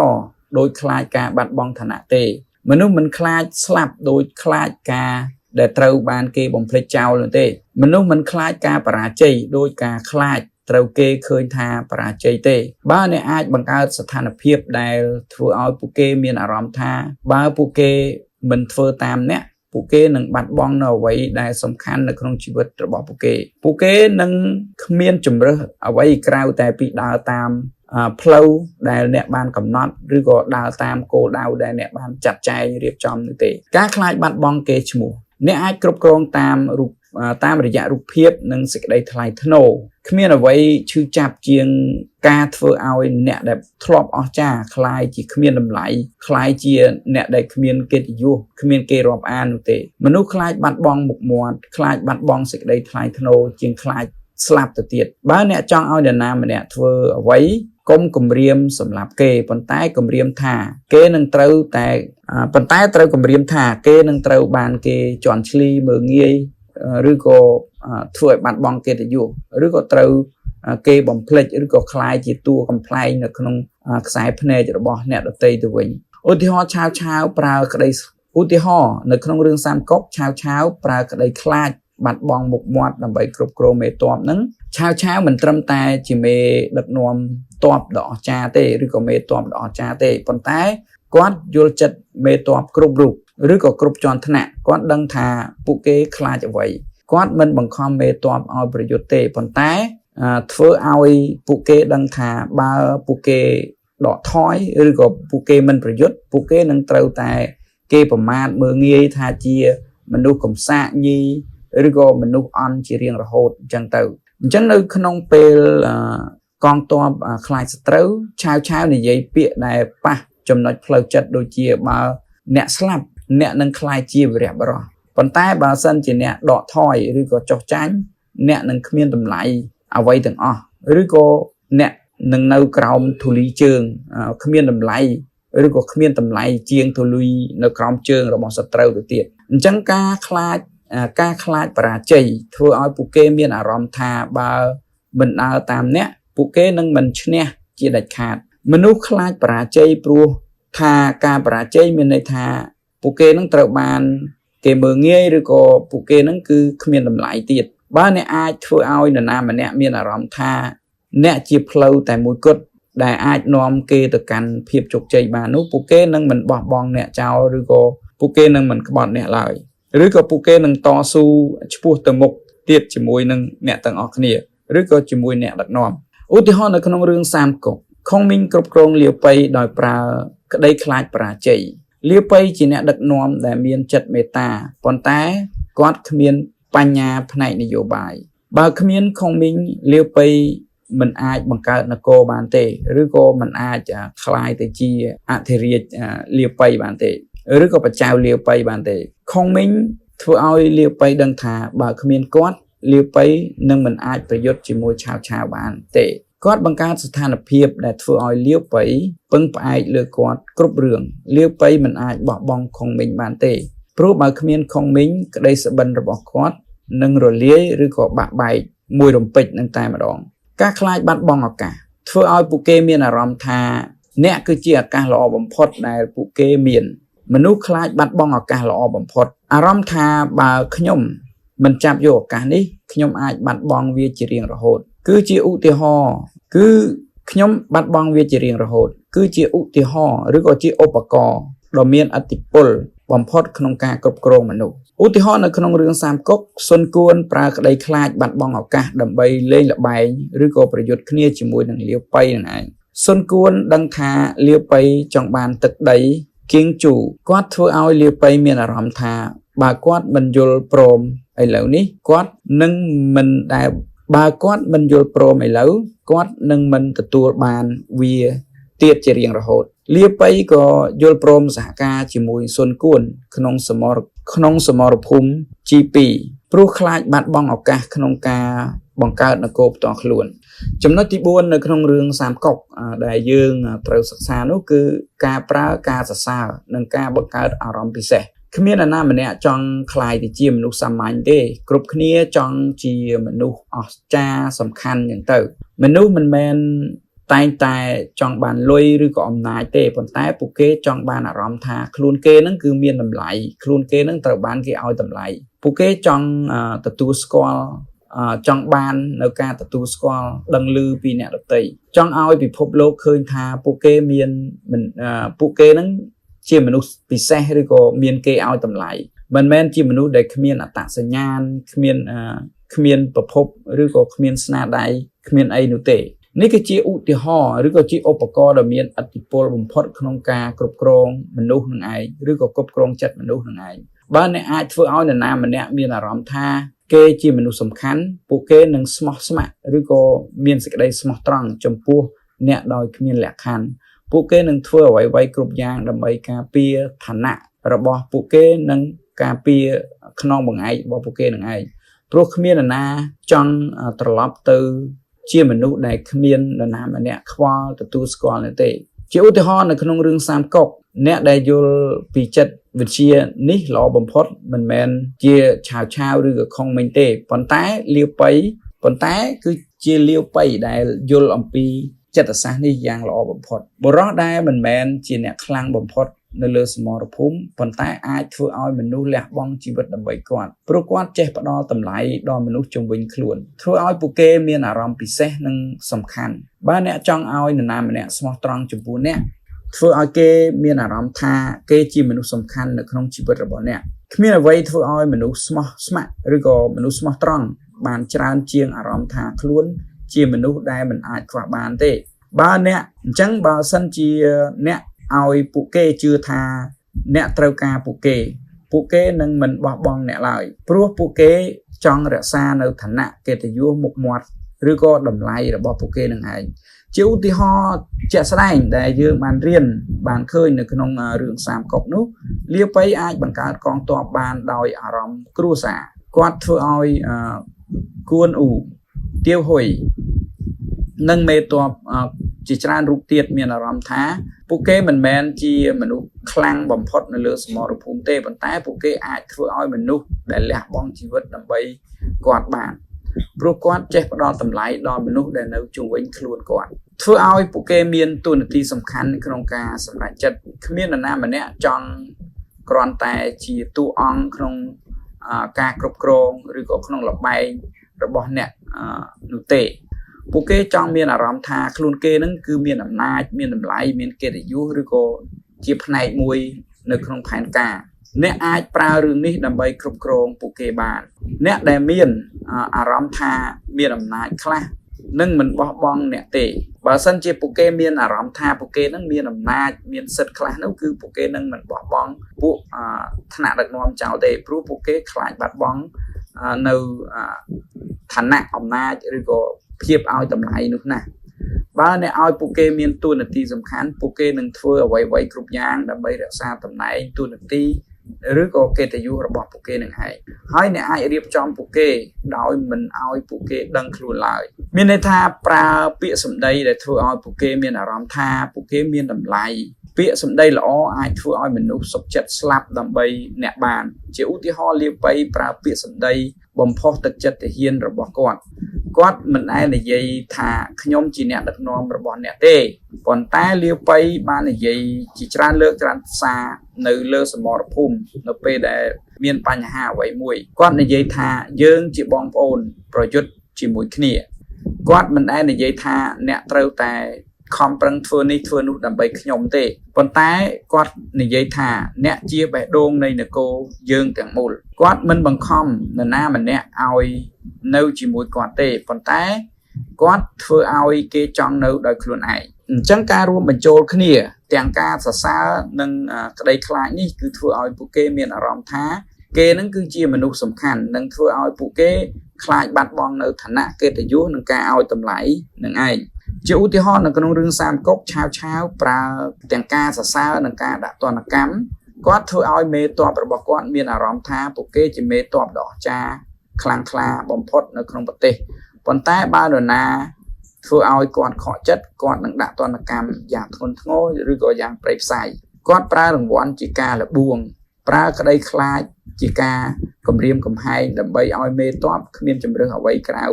ដោយខ្លាចការបាត់បង់ឋានៈទេមនុស្សមិនខ្លាចស្លាប់ដោយខ្លាចការដែលត្រូវបានគេបំភ្លេចចោលនោះទេមនុស្សមិនខ្លាចការបរាជ័យដោយការខ្លាចត្រូវគេឃើញថាបរាជ័យទេបើអ្នកអាចបង្កើតស្ថានភាពដែលធ្វើឲ្យពួកគេមានអារម្មណ៍ថាបើពួកគេមិនធ្វើតាមអ្នកពួកគេនឹងបាត់បង់នៅអ្វីដែលសំខាន់នៅក្នុងជីវិតរបស់ពួកគេពួកគេនឹងគ្មានជម្រើសអ្វីក្រៅតែពីដើរតាមផ្លូវដែលអ្នកបានកំណត់ឬក៏ដើរតាមគោលដៅដែលអ្នកបានចាត់ចែងរៀបចំនោះទេការខ្លាចបាត់បង់កេរ្តិ៍ឈ្មោះអ្នកអាចគ្រប់គ្រងតាមរយៈរូបភាពនិងសេចក្តីថ្លៃថ្នូរគ្មានអ្វីឈឺចាប់ជាងការធ្វើឲ្យអ្នកដែលធ្លាប់អស្ចារ្យក្លាយជាគ្មានតម្លៃក្លាយជាអ្នកដែលគ្មានកិត្តិយសគ្មានគេរាប់អាននោះទេមនុស្សខ្លាចបាត់បង់មុខមាត់ខ្លាចបាត់បង់សេចក្តីថ្លៃថ្នូរជាងខ្លាចស្លាប់ទៅទៀតបើអ្នកចង់ឲ្យនរណាម្នាក់ធ្វើអ្វីកុំគំរាមសម្លាប់គេប៉ុន្តែគំរាមថាគេនឹងត្រូវតែប៉ុន្តែត្រូវគំរាមថាគេនឹងត្រូវបានគេជន់ឈ្លីមើលងាយឬក៏ធ្វើឲ្យបាត់បង់កិត្តិយសឬក៏ត្រូវគេបំភ្លេចឬក៏ក្លាយជាតួកំប្លែងនៅក្នុងខ្សែភ្នែករបស់អ្នកដទៃទៅវិញឧទាហរណ៍ឆាវឆាវប្រើក្តីឧទាហរណ៍នៅក្នុងរឿងសាមកុកឆាវឆាវប្រើក្តីខ្លាចបាត់បង់មុខមាត់ដើម្បីគ្រប់គ្រងមេតបហ្នឹងឆាវឆាវមិនត្រឹមតែជាមេដឹកនាំតបដ៏អស្ចារ្យទេឬក៏មេតបដ៏អស្ចារ្យទេប៉ុន្តែគាត់យល់ចិត្តមេតបគ្រប់រូបឬក៏គ្រប់ជាន់ថ្នាក់គាត់ដឹងថាពួកគេខ្លាចអ្វីគាត់មិនបង្ខំមេតបឲ្យប្រយុទ្ធទេប៉ុន្តែធ្វើឲ្យពួកគេដឹងថាបើពួកគេដកថយឬក៏ពួកគេមិនប្រយុទ្ធពួកគេនឹងត្រូវតែគេប្រមាថមើលងាយថាជាមនុស្សកំសាកញីឬក៏មនុស្សអន់ជារៀងរហូតអញ្ចឹងទៅអញ្ចឹងនៅក្នុងពេលកងទ័ពខ្លាចសត្រូវឆាវឆាវនិយាយពាក្យដែលប៉ះចំណុចផ្លូវចិត្តដូចជាបើអ្នកស្លាប់អ្នកនឹងក្លាយជាវីរៈបុរសប៉ុន្តែបើសិនជាអ្នកដកថយឬក៏ចុះចាញ់អ្នកនឹងគ្មានតម្លៃអ្វីទាំងអស់ឬក៏អ្នកនឹងនៅក្រោមធូលីជើងគ្មានតម្លៃឬក៏គ្មានតម្លៃជាងធូលីនៅក្រោមជើងរបស់សត្រូវទៅទៀតអញ្ចឹងការខ្លាចបរាជ័យធ្វើឲ្យពួកគេមានអារម្មណ៍ថាបើមិនដើរតាមអ្នកពួកគេនឹងមិនឈ្នះជាដាច់ខាតមនុស្សខ្លាចបរាជ័យព្រោះថាការបរាជ័យមានន័យថាពួកគេនឹងត្រូវបានគេមើលងាយឬក៏ពួកគេនឹងគឺគ្មានតម្លៃទៀតបើអ្នកអាចធ្វើឲ្យនរណាម្នាក់មានអារម្មណ៍ថាអ្នកជាផ្លូវតែមួយគត់ដែលអាចនាំគេទៅកាន់ភាពជោគជ័យបាននោះពួកគេនឹងមិនបោះបង់អ្នកចោលឬក៏ពួកគេនឹងមិនក្បត់អ្នកឡើយឬក៏ពួកគេនឹងតស៊ូឆ្ពោះទៅមុខទៀតជាមួយនឹងអ្នកទាំងអស់គ្នាឬក៏ជាមួយអ្នកដឹកនាំឧទាហរណ៍នៅក្នុងរឿងសាមកុកខុងមីងគ្រប់គ្រងលាវប៉ៃដោយប្រើក្តីខ្លាចបរាជ័យលាវប៉ៃជាអ្នកដឹកនាំដែលមានចិត្តមេត្តាប៉ុន្តែគាត់គ្មានបញ្ញាផ្នែកនយោបាយបើគ្មានខុងមីងលាវប៉ៃមិនអាចបង្កើតនគរបានទេឬក៏មិនអាចក្លាយទៅជាអធិរាជលាវប៉ៃបានទេឬក៏បច្ចៅលាវប៉ៃបានទេខុងមីងធ្វើឲ្យលាវប៉ៃដឹងថាបើគ្មានគាត់ លាវប៉ីនឹងមិនអាចប្រយុទ្ធជាមួយឆាវឆាវបានទេគាត់បង្កើតស្ថានភាពដែលធ្វើឲ្យលាវប៉ីពឹងផ្អែកលើគាត់គ្រប់រឿងលាវប៉ីមិនអាចបោះបង់ខុងមីងបានទេព្រោះបើគ្មានខុងមីងក្តីសុបិនរបស់គាត់នឹងរលាយឬក៏បាក់បែកមួយរំពេចនឹងតែម្ដងការខ្លាចបាត់បង់ឱកាសធ្វើឲ្យពួកគេមានអារម្មណ៍ថាអ្នកគឺជាឱកាសល្អបំផុតដែលពួកគេមានមនុស្សខ្លាចបាត់បង់ឱកាសល្អបំផុតអារម្មណ៍ថាបើខ្ញុំមិនចាប់យកឱកាសនេះខ្ញុំអាចបាត់បង់វាជារៀងរហូតគឺជាឧទាហរណ៍គឺខ្ញុំបាត់បង់វាជារៀងរហូតគឺជាឧទាហរណ៍ឬក៏ជាឧបករណ៍ដ៏មានឥទ្ធិពលបំផុតក្នុងការគ្រប់គ្រងមនុស្សឧទាហរណ៍នៅក្នុងរឿងសាមកុកសុនគួនប្រើក្តីខ្លាចបាត់បង់ឱកាសដើម្បីលេងល្បែងឬក៏ប្រយុទ្ធគ្នាជាមួយនឹងលាវប៉ីនឹងឯងសុនគួនដឹងថាលាវប៉ីចង់បានទឹកដីគៀងជូគាត់ធ្វើឲ្យលាវប៉ីមានអារម្មណ៍ថាបើគាត់មិនយល់ព្រមឥឡូវនេះគាត់នឹងមិនដែលបើគាត់មិនយល់ព្រមឥឡូវគាត់នឹងមិនទទួលបានវាទៀតជារៀងរហូតលាប៉ីក៏យល់ព្រមសហការជាមួយសុនគួនក្នុងសមរភូមិ G2 ព្រោះខ្លាចបាត់បង់ឱកាសក្នុងការបង្កើតនគរផ្ទាល់ខ្លួនចំណុចទី4នៅក្នុងរឿងសាមកុកដែលយើងត្រូវសិក្សានោះគឺការប្រើការសរសើរនិងការបង្កើតអារម្មណ៍ពិសេសគ្មាននរណាម្នាក់ចង់ក្លាយទៅជាមនុស្សសាមញ្ញទេគ្រប់គ្នាចង់ជាមនុស្សអស្ចារ្យសំខាន់យ៉ាងទៅមនុស្សមិនមែនតែងតែចង់បានលុយឬក៏អំណាចទេប៉ុន្តែពួកគេចង់បានអារម្មណ៍ថាខ្លួនគេនឹងគឺមានតម្លៃខ្លួនគេនឹងត្រូវបានគេឲ្យតម្លៃពួកគេចង់ទទួលស្គាល់ចង់បាននៅការទទួលស្គាល់ដឹងឮពីអ្នកដទៃចង់ឲ្យពិភពលោកឃើញថាពួកគេមានពួកគេនឹងជាមនុស្សពិសេសឬក៏មានគេឲ្យតម្លៃមិនមែនជាមនុស្សដែលគ្មានអត្តសញ្ញាណគ្មានប្រភពឬក៏គ្មានស្នាដៃគ្មានអីនោះទេនេះគឺជាឧទាហរណ៍ឬក៏ជាឧបករណ៍ដ៏មានឥទ្ធិពលបំផុតក្នុងការគ្រប់គ្រងមនុស្សនឹងឯងឬក៏គ្រប់គ្រងចិត្តមនុស្សនឹងឯងបើអ្នកអាចធ្វើឲ្យនរណាម្នាក់មានអារម្មណ៍ថាគេជាមនុស្សសំខាន់ពួកគេនឹងស្មោះស្ម័គ្រឬក៏មានសេចក្តីស្មោះត្រង់ចំពោះអ្នកដោយគ្មានលក្ខខណ្ឌពួកគេនឹងធ្វើអ្វីៗគ្រប់យ៉ាងដើម្បីការពារឋានៈរបស់ពួកគេនិងការពារខ្នងបង្អែករបស់ពួកគេនឹងឯងព្រោះគ្មាននរណាចង់ត្រឡប់ទៅជាមនុស្សដែលគ្មាននរណាម្នាក់ខ្វល់ទទួលស្គាល់នោះទេជាឧទាហរណ៍នៅក្នុងរឿងសាមកុកអ្នកដែលយល់ពីចិត្តវិទ្យានេះល្អបំផុតមិនមែនជាឆាវឆាវឬក៏ខុងមិញទេប៉ុន្តែលាវប៉ីប៉ុន្តែគឺជាលាវប៉ីដែលយល់អំពីចិត្តសាស្ត្រនេះយ៉ាងល្អបំផុតបុរសដែលមិនមែនជាអ្នកខ្លាំងបំផុតនៅលើសមរភូមិប៉ុន្តែអាចធ្វើឲ្យមនុស្សលះបង់ជីវិតដើម្បីគាត់ព្រោះគាត់ចេះផ្ដល់តម្លៃដល់មនុស្សជុំវិញខ្លួនធ្វើឲ្យពួកគេមានអារម្មណ៍ពិសេសនិងសំខាន់បើអ្នកចង់ឲ្យនរណាម្នាក់ស្មោះត្រង់ចំពោះអ្នកធ្វើឲ្យគេមានអារម្មណ៍ថាគេជាមនុស្សសំខាន់នៅក្នុងជីវិតរបស់អ្នកគ្មានអ្វីធ្វើឲ្យមនុស្សស្មោះស្ម័គ្រឬក៏មនុស្សស្មោះត្រង់បានច្រើនជាងអារម្មណ៍ថាខ្លួនជាមនុស្សដែលមិនអាចខ្វះបានទេបើអ្នកអញ្ចឹងបើសិនជាអ្នកឲ្យពួកគេជឿថាអ្នកត្រូវការពួកគេនឹងមិនបោះបង់អ្នកឡើយព្រោះពួកគេចង់រក្សានៅឋានៈកិត្តិយសមុខមាត់ឬក៏តម្លៃរបស់ពួកគេនឹងឯងជាឧទាហរណ៍ជាក់ស្ដែងដែលយើងបានរៀនបានឃើញនៅក្នុងរឿងសាមកុកនោះលាប៉ីអាចបង្កើតកងទ័ពបានដោយអារម្មណ៍គ្រួសារគាត់ធ្វើឲ្យគួនអ៊ូទាវហ៊ុយនិងមេទ័ពជាច្រើនរូបទៀតមានអារម្មណ៍ថាពួកគេមិនមែនជាមនុស្សខ្លាំងបំផុតនៅលើសមរភូមិទេប៉ុន្តែពួកគេអាចធ្វើឲ្យមនុស្សដែលលះបង់ជីវិតដើម្បីគាត់បានព្រោះគាត់ចេះផ្ដល់តម្លៃដល់មនុស្សដែលនៅជុំវិញខ្លួនគាត់ធ្វើឲ្យពួកគេមានតួនាទីសំខាន់ក្នុងការសម្រេចចិត្តគ្មាននរណាម្នាក់ចង់គ្រាន់តែជាតួអង្គក្នុងការគ្រប់គ្រងឬក៏ក្នុងល្បែងរបស់អ្នកនោះទេពួកគេចង់មានអារម្មណ៍ថាខ្លួនគេនឹងគឺមានអំណាចមានតម្លៃមានកិត្តិយសឬក៏ជាផ្នែកមួយនៅក្នុងផែនការអ្នកអាចប្រើរឿងនេះដើម្បីគ្រប់គ្រងពួកគេបានអ្នកដែលមានអារម្មណ៍ថាមានអំណាចខ្លះនឹងមិនបោះបង់អ្នកទេបើសិនជាពួកគេមានអារម្មណ៍ថាពួកគេនឹងមានអំណាចមានសិទ្ធិខ្លះនោះគឺពួកគេនឹងមិនបោះបង់ពួកថ្នាក់ដឹកនាំចោលទេព្រោះពួកគេខ្លាចបាត់បង់នៅឋានៈអំណាចឬក៏ភាពឲ្យតម្លៃនោះណាបើអ្នកឲ្យពួកគេមានតួនាទីសំខាន់ពួកគេនឹងធ្វើអ្វីៗគ្រប់យ៉ាងដើម្បីរក្សាតំណែងតួនាទី ឬក៏កិត្តិយសរបស់ពួកគេនឹងឯងហើយអ្នកអាចរៀបចំពួកគេដោយមិនឲ្យពួកគេដឹងខ្លួនឡើយមានន័យថាប្រើពាក្យសម្ដីដែលធ្វើឲ្យពួកគេមានអារម្មណ៍ថាពួកគេមានតម្លៃពាក្យសម្ដីល្អអាចធ្វើឲ្យមនុស្សសុខចិត្តស្លាប់ដើម្បីអ្នកបានជាឧទាហរណ៍លាវប៉ីប្រើពាក្យសម្ដីបំផុសទឹកចិត្តទាហានរបស់គាត់គាត់មិនដែលនិយាយថាខ្ញុំជាអ្នកដឹកនាំរបស់អ្នកទេប៉ុន្តែលាវប៉ីបាននិយាយជាច្រើនលើកច្រើនសារនៅលើសមរភូមិនៅពេលដែលមានបញ្ហាអ្វីមួយគាត់និយាយថាយើងជាបងប្អូនប្រយុទ្ធជាមួយគ្នាគាត់មិនដែលនិយាយថាអ្នកត្រូវតែខំប្រឹងធ្វើនេះធ្វើនោះដើម្បីខ្ញុំទេប៉ុន្តែគាត់និយាយថាអ្នកជាបេះដូងនៃនគរយើងទាំងមូលគាត់មិនបង្ខំនរណាម្នាក់ឲ្យនៅជាមួយគាត់ទេប៉ុន្តែគាត់ធ្វើឲ្យគេចង់នៅដោយខ្លួនឯងអញ្ចឹងការរួមបញ្ចូលគ្នាទាំងការសរសើរនិងក្តីខ្លាចនេះគឺធ្វើឲ្យពួកគេមានអារម្មណ៍ថាគេនឹងគឺជាមនុស្សសំខាន់និងធ្វើឲ្យពួកគេខ្លាចបាត់បង់នៅឋានៈកិត្តិយសនិងការឲ្យតម្លៃនឹងឯងជាឧទាហរណ៍នៅក្នុងរឿងសាមកុកឆាវឆាវប្រើទាំងការសរសើរនិងការដាក់ទណ្ឌកម្មគាត់ធ្វើឲ្យមេតបរបស់គាត់មានអារម្មណ៍ថាពួកគេជាមេតបដ៏អស្ចារ្យខ្លាំងក្លាបំផុតនៅក្នុងប្រទេសប៉ុន្តែបើនរណាធ្វើឲ្យគាត់ខកចិត្តគាត់នឹងដាក់ទណ្ឌកម្មយ៉ាងធ្ងន់ធ្ងរឬក៏យ៉ាងព្រៃផ្សៃគាត់ប្រើរង្វាន់ជាការលបួងប្រើក្តីខ្លាចជាការគំរាមកំហែងដើម្បីឲ្យមេតបគ្មានជំរើសអ្វីក្រៅ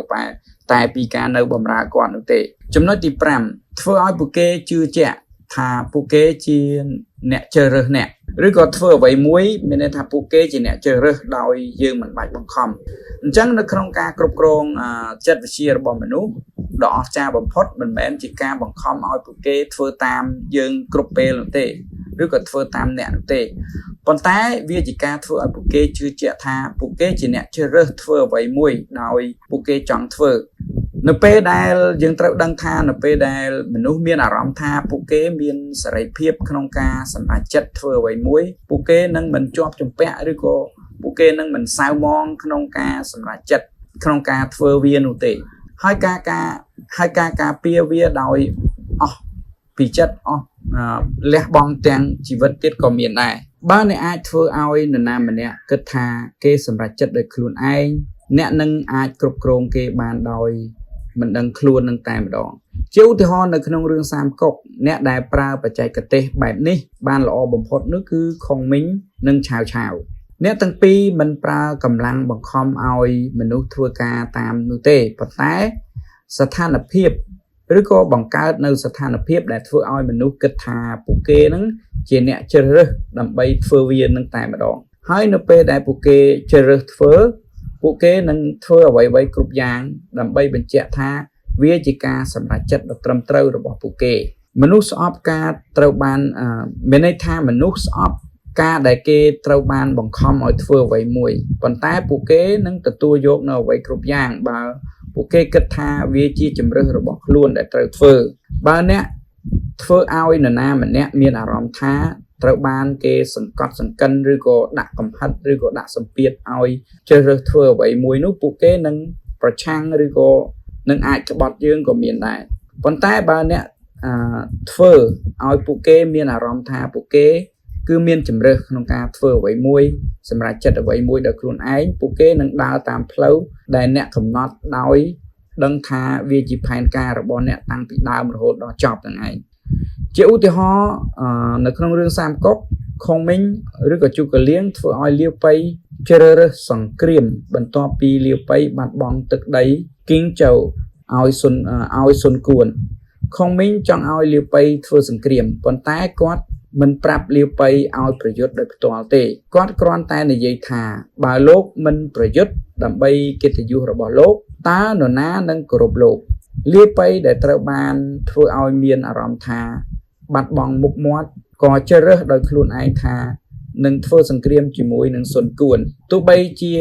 តែពីការនៅបម្រើគាត់នោះទេចំណុចទី5ធ្វើឲ្យពួកគេជឿជាក់ថាពួកគេជាអ្នកជ្រើសរើសអ្នកឬក៏ធ្វើអ្វីមួយមានន័យថាពួកគេជាអ្នកជ្រើសរើសដោយយើងមិនបាច់បង្ខំអញ្ចឹងនៅក្នុងការគ្រប់គ្រងចិត្តវិទ្យារបស់មនុស្សដ៏អស្ចារ្យបំផុតមិនមែនជាការបង្ខំឲ្យពួកគេធ្វើតាមយើងគ្រប់ពេលនោះទេឬក៏ធ្វើតាមអ្នកនោះទេប៉ុន្តែវាជាការធ្វើឲ្យពួកគេជឿជាក់ថាពួកគេជាអ្នកជ្រើសរើសធ្វើអ្វីមួយដោយពួកគេចង់ធ្វើនៅពេលដែលយើងត្រូវដឹងថានៅពេលដែលមនុស្សមានអារម្មណ៍ថាពួកគេមានសេរីភាពក្នុងការសម្រេចចិត្តធ្វើអ្វីមួយពួកគេនឹងមិនជាប់ជំពាក់ឬក៏ពួកគេនឹងមិនសៅមងក្នុងការសម្រេចចិត្តក្នុងការធ្វើវានោះទេហើយការការពារវាដោយអស់ពីចិត្តអស់លះបង់ទាំងជីវិតទៀតក៏មានដែរបើអ្នកអាចធ្វើឲ្យនរណាម្នាក់គិតថាគេសម្រេចចិត្តដោយខ្លួនឯងអ្នកនឹងអាចគ្រប់គ្រងគេបានដោយមិនដឹងខ្លួននឹងតែម្ដងជាឧទាហរណ៍នៅក្នុងរឿងសាមកុកអ្នកដែលប្រើបច្ចេកទេសបែបនេះបានល្អបំផុតនោះគឺខុងមីងនិងឆាវឆាវអ្នកទាំងពីរមិនប្រើកម្លាំងបង្ខំឲ្យមនុស្សធ្វើការតាមនោះទេប៉ុន្តែស្ថានភាពឬក៏បង្កើតនៅស្ថានភាពដែលធ្វើឲ្យមនុស្សគិតថាពួកគេនឹងជាអ្នកជ្រើសរើសដើម្បីធ្វើវានឹងតែម្ដងហើយនៅពេលដែលពួកគេជ្រើសរើសធ្វើពួកគេនឹងធ្វើអ្វីៗគ្រប់យ៉ាងដើម្បីបញ្ជាក់ថាវាជាការសម្រេចចិត្តដ៏ត្រឹមត្រូវរបស់ពួកគេមនុស្សស្អប់ការត្រូវបានមានន័យថាមនុស្សស្អប់ការដែលគេត្រូវបានបង្ខំឲ្យធ្វើអ្វីមួយប៉ុន្តែពួកគេនឹងទទួលយកនៅអ្វីគ្រប់យ៉ាងបើពួកគេគិតថាវាជាជំរើសរបស់ខ្លួនដែលត្រូវធ្វើបើអ្នកធ្វើឲ្យនរណាម្នាក់មានអារម្មណ៍ថាត្រូវបានគេសង្កត់សង្កិនឬក៏ដាក់កំហិតឬក៏ដាក់សម្ពាធឲ្យជ្រើសរើសធ្វើអ្វីមួយនោះពួកគេនឹងប្រឆាំងឬក៏នឹងអាចក្បត់យើងក៏មានដែរប៉ុន្តែបើអ្នកធ្វើឲ្យពួកគេមានអារម្មណ៍ថាពួកគេគឺមានជំរើសក្នុងការធ្វើអ្វីមួយសម្រាប់ចិត្តអ្វីមួយដោយខ្លួនឯងពួកគេនឹងដើរតាមផ្លូវដែលអ្នកកំណត់ដោយដឹងថាវាជាផែនការរបស់អ្នកតាំងពីដើមរហូតដល់ចប់ហ្នឹងឯងជាឧទាហរណ៍នៅក្នុងរឿងសាមកុកខុងមីងឬក៏ជូកលៀងធ្វើឲ្យលាវប៉ីជ្រើសរើសសង្គ្រាមបន្ទាប់ពីលាវប៉ីបាត់បង់ទឹកដីគីងចៅឲ្យសុនគួនខុងមីងចង់ឲ្យលាវប៉ីធ្វើសង្គ្រាមប៉ុន្តែគាត់មិនប្រាប់លាវប៉ីឲ្យប្រយុទ្ធដោយផ្ទាល់ទេគាត់គ្រាន់តែនិយាយថាបើលោកមិនប្រយុទ្ធដើម្បីកិត្តិយសរបស់លោកតើនរណានឹងគោរពលោកលាវប៉ីដែលត្រូវបានធ្វើឲ្យមានអារម្មណ៍ថាបាត់បង់មុខមាត់ក៏ជ្រើសរើសដោយខ្លួនឯងថានឹងធ្វើសង្គ្រាមជាមួយនឹងសុនគួនទោះបីជា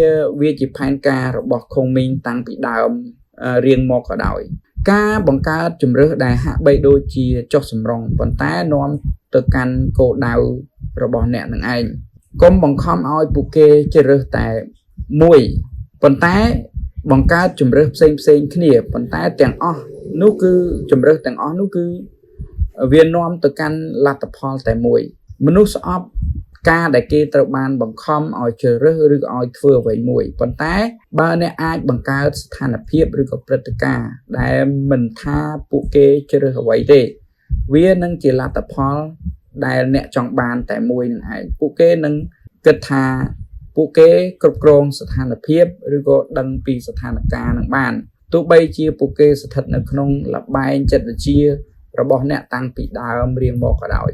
វាជាផែនការរបស់ខុងមីងតាំងពីដើមរៀងមកក៏ដោយការបង្កើតជំរើសដែលហាក់បីដូចជាចុះសម្រុងប៉ុន្តែនាំទៅកាន់គោលដៅរបស់អ្នកនឹងឯងកុំបង្ខំឲ្យពួកគេជ្រើសរើសតែមួយប៉ុន្តែបង្កើតជំរើសផ្សេងផ្សេងគ្នាប៉ុន្តែទាំងអស់នោះគឺជំរើសទាំងអស់នោះគឺវានាំទៅកាន់លទ្ធផលតែមួយមនុស្សស្អប់ ការដែលគេត្រូវបានបង្ខំឲ្យជ្រើសរើសឬក៏ឲ្យធ្វើអ្វីមួយប៉ុន្តែបើអ្នកអាចបង្កើតស្ថានភាពឬក៏ព្រឹត្តិការណ៍ដែលមិនថាពួកគេជ្រើសអ្វីទេវានឹងជាលទ្ធផលដែលអ្នកចង់បានតែមួយនឹងឯងពួកគេនឹងគិតថាពួកគេគ្រប់គ្រងស្ថានភាពឬក៏ដឹងពីស្ថានភាពនឹងបានទោះបីជាពួកគេស្ថិតនៅក្នុងល្បែងចិត្តវិទ្យារបស់អ្នកតាំងពីដើមរៀងមកក៏ដោយ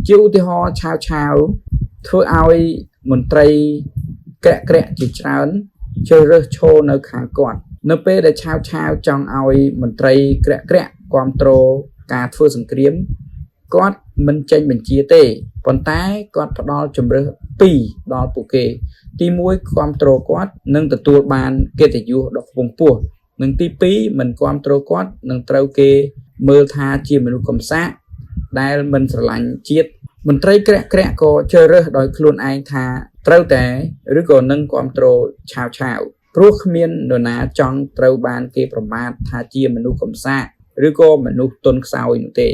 ជាឧទាហរណ៍ឆាវឆាវធ្វើឲ្យមន្ត្រីក្រាក់ក្រាក់ជាច្រើនជ្រើសរើសឈរនៅខាងគាត់នៅពេលដែលឆាវឆាវចង់ឲ្យមន្ត្រីក្រាក់ក្រាក់គ្រប់គ្រងការធ្វើសង្គ្រាមគាត់មិនចេញបញ្ជាទេប៉ុន្តែគាត់ផ្ដល់ជំរើស2ដល់ពួកគេទី1គ្រប់គ្រងគាត់នឹងទទួលបានកិត្តិយសដ៏ខ្ពង់ខ្ពស់និងទី2មិនគ្រប់គ្រងគាត់នឹងត្រូវគេមើលថាជាមនុស្សកំសាកដែលមិនស្រឡាញ់ជាតិមន្ត្រីក្រាក់ក្រាក់ក៏ជ្រើសរើសដោយខ្លួនឯងថាត្រូវតែឬក៏នឹងគ្រប់គ្រងឆាវឆាវព្រោះគ្មាននរណាចង់ត្រូវបានគេប្រមាថថាជាមនុស្សកំសាកឬក៏មនុស្សទន់ខ្សោយនោះទេ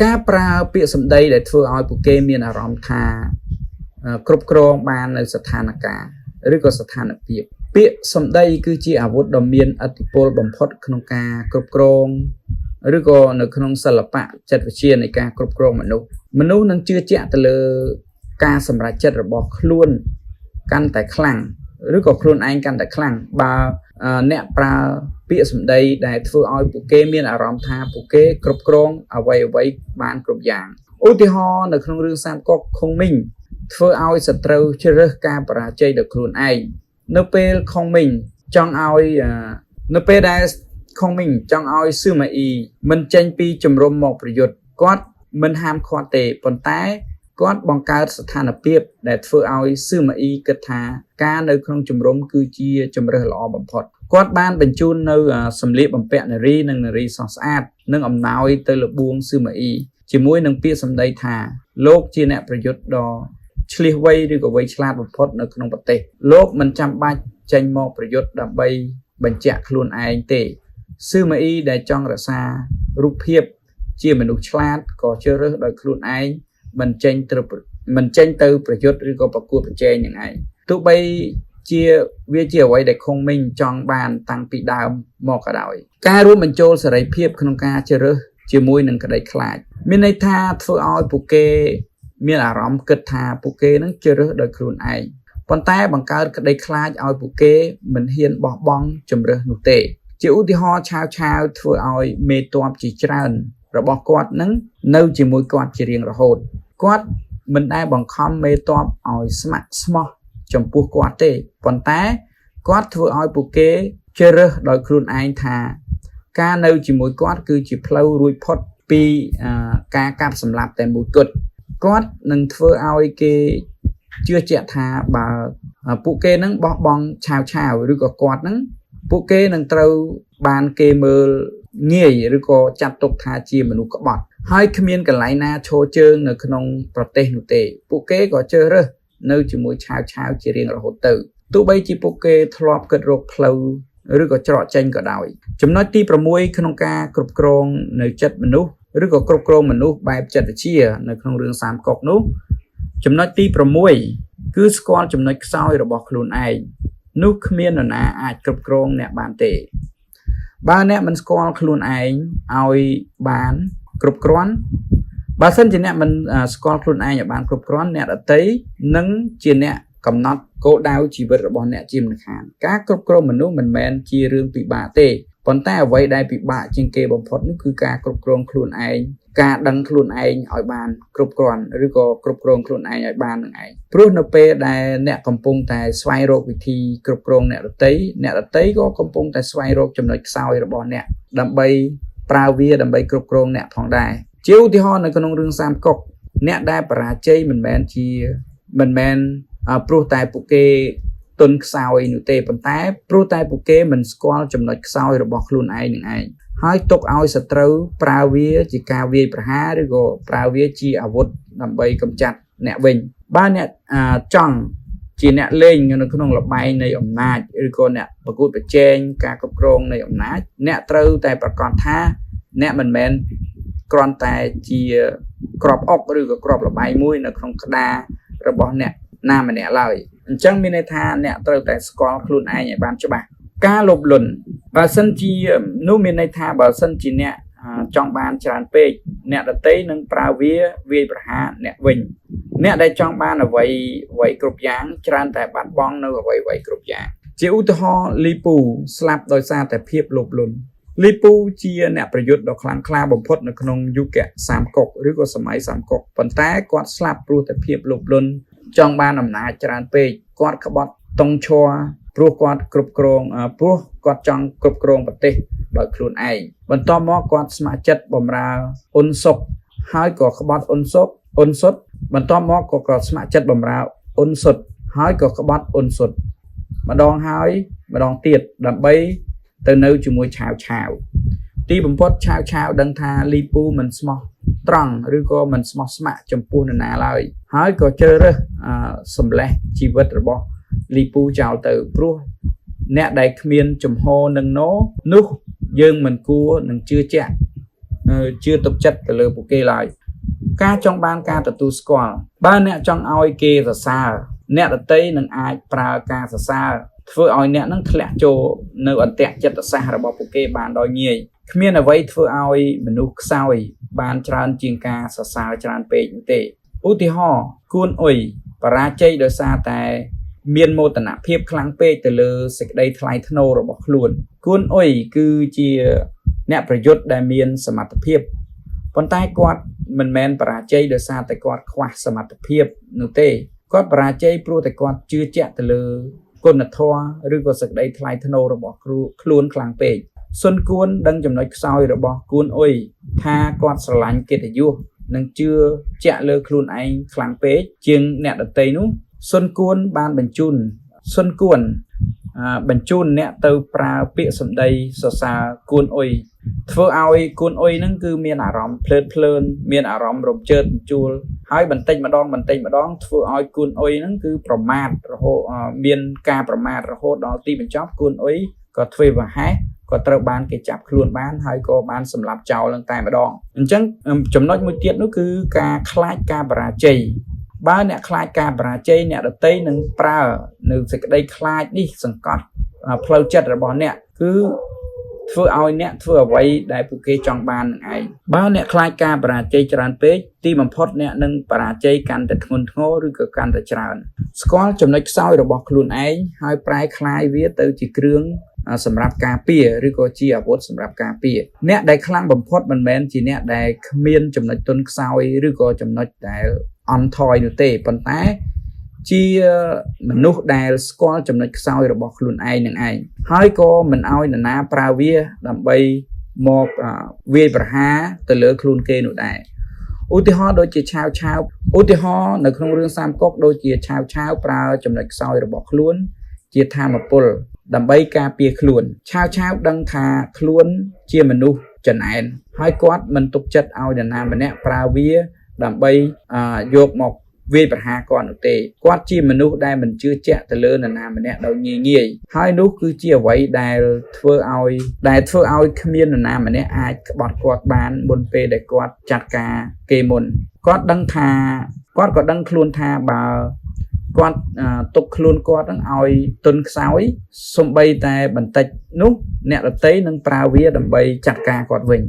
ការប្រើពាក្យសម្ដីដែលធ្វើឲ្យពួកគេមានអារម្មណ៍ថាគ្រប់គ្រងបាននៅស្ថានភាពឬក៏ស្ថានភាពពាក្យសម្ដីគឺជាអាវុធដ៏មានឥទ្ធិពលបំផុតក្នុងការគ្រប់គ្រងឬក៏នៅក្នុងសិល្បៈចិត្តវិទ្យានៃការគ្រប់គ្រងមនុស្សមនុស្សនឹងជឿជាក់ទៅលើការសម្រេចចិត្តរបស់ខ្លួនកាន់តែខ្លាំងឬក៏ខ្លួនឯងកាន់តែខ្លាំងបើអ្នកប្រើពាក្យសម្ដីដែលធ្វើឲ្យពួកគេមានអារម្មណ៍ថាពួកគេគ្រប់គ្រងអ្វីអ្វីបានគ្រប់យ៉ាងឧទាហរណ៍នៅក្នុងរឿងសាមកុកខុងមីងធ្វើឲ្យសត្រូវជ្រើសរើសការបរាជ័យដោយខ្លួនឯងនៅពេលខុងមីងចង់ឲ្យនៅពេលដែលខុងមីងចង់ឲ្យស៊ឺម៉ាអ៊ីមិនចេញពីជំរំមកប្រយុទ្ធគាត់មិនហាមឃាត់ទេប៉ុន្តែគាត់បង្កើតស្ថានភាពដែលធ្វើឲ្យស៊ឺម៉ាអ៊ីគិតថាការនៅក្នុងជំរំគឺជាជម្រើសល្អបំផុតគាត់បានបញ្ជូននៅសម្លៀកបំពាក់នារីនិងនារីស្រស់ស្អាតនិងអំណោយទៅលបួងស៊ឺម៉ាអ៊ីជាមួយនឹងពាក្យសម្ដីថាលោកជាអ្នកប្រយុទ្ធដ៏ឆ្លៀសវៃឬក៏វៃឆ្លាតបំផុតនៅក្នុងប្រទេសលោកមិនចាំបាច់ចេញមកប្រយុទ្ធដើម្បីបញ្ជាក់ខ្លួនឯងទេសឺម៉ាអ៊ីដែលចង់រក្សារូបភាពជាមនុស្សឆ្លាតក៏ជ្រើសរើសដោយខ្លួនឯងមិនចេញទៅប្រយុទ្ធឬក៏ប្រកួតប្រជែងនឹងឯងទោះបីជាវាជាអ្វីដែលខុងមីងចង់បានតាំងពីដើមមកក៏ដោយការរួមបញ្ចូលសេរីភាពក្នុងការជ្រើសរើសជាមួយនឹងក្តីខ្លាចមានន័យថាធ្វើឲ្យពួកគេមានអារម្មណ៍គិតថាពួកគេនឹងជ្រើសរើសដោយខ្លួនឯងប៉ុន្តែបង្កើតក្តីខ្លាចឲ្យពួកគេមិនហ៊ានបោះបង់ជម្រើសនោះទេជាឧទាហរណ៍ឆាវឆាវធ្វើឲ្យមេទ័ពជាច្រើនរបស់គាត់នឹងនៅជាមួយគាត់ជារៀងរហូតគាត់មិនដែលបង្ខំមេទ័ពឲ្យស្ម័គ្រស្មោះចំពោះគាត់ទេប៉ុន្តែគាត់ធ្វើឲ្យពួកគេជ្រើសរើសដោយខ្លួនឯងថាការនៅជាមួយគាត់គឺជាផ្លូវរួចផុតពីការកាប់សម្លាប់តែមួយគត់គាត់នឹងធ្វើឲ្យគេជឿជាក់ថាបើពួកគេនឹងបោះបង់ឆាវឆាវឬក៏គាត់នឹងពួកគេនឹងត្រូវបានគេមើលងាយឬក៏ចាត់ទុកថាជាមនុស្សក្បត់ហើយគ្មានកន្លែងណាឈរជើងនៅក្នុងប្រទេសនោះទេពួកគេក៏ជ្រើសរើសនៅជាមួយឆាវឆាវជារៀងរហូតទៅទោះបីជាពួកគេធ្លាប់គិតរកផ្លូវឬក៏ច្រកចេញក៏ដោយចំណុចទី6ក្នុងការគ្រប់គ្រងនៅចិត្តមនុស្សឬក៏គ្រប់គ្រងមនុស្សបែបចិត្តវិទ្យានៅក្នុងរឿងសាមកុកនោះចំណុចទី6គឺស្គាល់ចំណុចខ្សោយរបស់ខ្លួនឯងនោះគ្មាននរណាអាចគ្រប់គ្រងអ្នកបានទេបើអ្នកមិនស្គាល់ខ្លួនឯងឲ្យបានគ្រប់គ្រាន់បើសិនជាអ្នកមិនស្គាល់ខ្លួនឯងឲ្យបានគ្រប់គ្រាន់អ្នកដទៃនឹងជាអ្នកកំណត់គោលដៅជីវិតរបស់អ្នកជាមិនខានការគ្រប់គ្រងមនុស្សមិនមែនជារឿងពិបាកទេប៉ុន្តែអ្វីដែលពិបាកជាងគេបំផុតនោះគឺការគ្រប់គ្រងខ្លួនឯងការដឹងខ្លួនឯងឲ្យបានគ្រប់គ្រាន់ឬក៏គ្រប់គ្រងខ្លួនឯងឲ្យបាននឹងឯងព្រោះនៅពេលដែលអ្នកកំពុងតែស្វែងរកវិធីគ្រប់គ្រងអ្នកដទៃអ្នកដទៃក៏កំពុងតែស្វែងរកចំណុចខ្សោយរបស់អ្នកដើម្បីប្រើវាដើម្បីគ្រប់គ្រងអ្នកផងដែរជាឧទាហរណ៍នៅក្នុងរឿងសាមកុកអ្នកដែលបរាជ័យមិនមែនព្រោះតែពួកគេទន់ខ្សោយនោះទេប៉ុន្តែព្រោះតែពួកគេមិនស្គាល់ចំណុចខ្សោយរបស់ខ្លួនឯងនឹងឯងហើយទុកឲ្យសត្រូវប្រើវាជាការវាយប្រហារឬក៏ប្រើវាជាអាវុធដើម្បីកម្ចាត់អ្នកវិញបើអ្នកចង់ជាអ្នកលេងនៅក្នុងល្បែងនៃអំណាចឬក៏អ្នកប្រកួតប្រជែងការគ្រប់គ្រងនៃអំណាចអ្នកត្រូវតែប្រកាសថាអ្នកមិនមែនគ្រាន់តែជាក្របអុកឬក៏ក្របល្បែងមួយនៅក្នុងក្តារ របស់អ្នកណាម្នាក់ឡើយអញ្ចឹងមានន័យថាអ្នកត្រូវតែស្គាល់ខ្លួនឯងឲ្យបានច្បាស់ការលោភលន់បើសិនជានោះមានន័យថាបើសិនជាអ្នកចង់បានច្រើនពេកអ្នកដទៃនឹងប្រើវាវាយប្រហារអ្នកវិញអ្នកដែលចង់បានអ្វីអ្វីគ្រប់យ៉ាងច្រើនតែបាត់បង់នៅអ្វីអ្វីគ្រប់យ៉ាងជាឧទាហរណ៍លីពូស្លាប់ដោយសារតែភាពលោភលន់លីពូជាអ្នកប្រយុទ្ធដ៏ខ្លាំងក្លាបំផុតនៅក្នុងយុគសាមកុកឬក៏សម័យសាមកុកប៉ុន្តែគាត់ស្លាប់ព្រោះតែភាពលោភលន់ចង់បានអំណាចច្រើនពេកគាត់ក្បត់តុងឈ័រព្រោះគាត់គ្រប់គ្រងព្រោះគាត់ចង់គ្រប់គ្រងប្រទេសដោយខ្លួនឯងបន្ទាប់មកគាត់ស្ម័គ្រចិត្តបម្រើអ៊ុនសុកហើយក៏ក្បត់អ៊ុនសុកអ៊ុនសុតបន្ទាប់មកក៏គាត់ស្ម័គ្រចិត្តបម្រើអ៊ុនសុតហើយក៏ក្បត់អ៊ុនសុតម្ដងហើយម្ដងទៀតដើម្បីទៅនៅជាមួយឆាវឆាវទីបំផុតឆាវឆាវដឹងថាលីពូមិនស្មោះត្រង់ឬក៏មិនស្មោះស្ម័គ្រចំពោះនរណាឡើយហើយក៏ជ្រើសរើសសម្លេះជីវិតរបស់លីពូចោលទៅព្រោះអ្នកដែលគ្មានចំហនឹងណនោះយើងមិនគួរនឹងជឿជាក់ជឿទុកចិត្តទៅលើពួកគេឡើយការចង់បានការទទួលស្គាល់បើអ្នកចង់ឲ្យគេសរសើរអ្នកដទៃនឹងអាចប្រើការសរសើរធ្វើឲ្យអ្នកនឹងធ្លាក់ចូលនៅអន្ទាក់ចិត្តសាស្ត្ររបស់ពួកគេបានដោយងាយគ្មានអ្វីធ្វើឲ្យមនុស្សខ្សោយបានច្រើនជាងការសរសើរច្រើនពេកនោះទេឧទាហរណ៍គួនអុយបរាជ័យដោយសារតែមានមោទនភាពខ្លាំងពេកទៅលើសេចក្តីថ្លៃថ្នូររបស់ខ្លួនគួនអុយគឺជាអ្នកប្រយុទ្ធដែលមានសមត្ថភាពប៉ុន្តែគាត់មិនមែនបរាជ័យដោយសារតែគាត់ខ្វះសមត្ថភាពនោះទេគាត់បរាជ័យព្រោះតែគាត់ជឿជាក់ទៅលើគុណធម៌ឬក៏សេចក្តីថ្លៃថ្នូររបស់ខ្លួនខ្លាំងពេកសុនគួនដឹងចំណុចខ្សោយរបស់គួនអុយថាគាត់ស្រឡាញ់កិត្តិយសនិងជឿជាក់លើខ្លួនឯងខ្លាំងពេកជាងអ្នកដទៃនោះសុនគួនបានបញ្ជូនសុនគួនបញ្ជូនអ្នកទៅប្រើពាក្យសម្ដីសរសើរគួនអុយធ្វើឲ្យគួនអុយហ្នឹងគឺមានអារម្មណ៍ភ្លើតភ្លើនមានអារម្មណ៍រំជើបរំជួលហើយបន្តិចម្ដងបន្តិចម្ដងធ្វើឲ្យគួនអុយហ្នឹងគឺប្រមាថរហូតមានការប្រមាថរហូតដល់ទីបញ្ចប់គួនអុយក៏ធ្វើប្រហែសក៏ត្រូវបានគេចាប់ខ្លួនបានហើយក៏បានសម្លាប់ចោលនឹងតែម្ដងអញ្ចឹងចំណុចមួយទៀតនោះគឺការខ្លាចការបរាជ័យបើអ្នកខ្លាចការបរាជ័យអ្នកដទៃនឹងប្រើនៅសេចក្តីខ្លាចនេះសង្កត់ផ្លូវចិត្តរបស់អ្នកគឺធ្វើឲ្យអ្នកធ្វើអ្វីដែលពួកគេចង់បាននឹងឯងបើអ្នកខ្លាចការបរាជ័យច្រើនពេកទីបំផុតអ្នកនឹងបរាជ័យកាន់តែធ្ងន់ធ្ងរឬក៏កាន់តែច្រើនស្គាល់ចំណុចខ្សោយរបស់ខ្លួនឯងហើយប្រែក្លាយវាទៅជាគ្រឿងសម្រាប់ការពារឬក៏ជាអាវុធសម្រាប់ការពារអ្នកដែលខ្លាំងបំផុតមិនមែនជាអ្នកដែលគ្មានចំណុចទន់ខ្សោយឬក៏ចំណុចដែលអន់ថយនោះទេប៉ុន្តែជាមនុស្សដែលស្គាល់ចំណុចខ្សោយរបស់ខ្លួនឯងនឹងឯងហើយក៏មិនឲ្យនរណាប្រើវាដើម្បីមកវាយប្រហារទៅលើខ្លួនគេនោះដែរឧទាហរណ៍ដូចជាឆាវឆាវឧទាហរណ៍នៅក្នុងរឿងសាមកុកដូចជាឆាវឆាវប្រើចំណុចខ្សោយរបស់ខ្លួនជាធម៌ពលដើម្បីការពារខ្លួនឆាវឆាវដឹងថាខ្លួនជាមនុស្សចំណែនហើយគាត់មិនទុកចិត្តឲ្យនរណាម្នាក់ប្រើវាដើម្បីយកមកវាយប្រហារគាត់នោះទេគាត់ជាមនុស្សដែលមិនជឿជាក់ទៅលើនរណាម្នាក់ដោយងាយងាយហើយនោះគឺជាអ្វីដែលធ្វើឲ្យគ្មាននរណាម្នាក់អាចក្បត់គាត់បានមុនពេលដែលគាត់ចាត់ការគេមុនគាត់ដឹងថាគាត់ក៏ដឹងខ្លួនថាបើគាត់ទុកខ្លួនគាត់នឹងឲ្យទន់ខ្សោយសំបីតែបន្តិចនោះអ្នកដទៃនឹងប្រើវាដើម្បីចាត់ការគាត់វិញ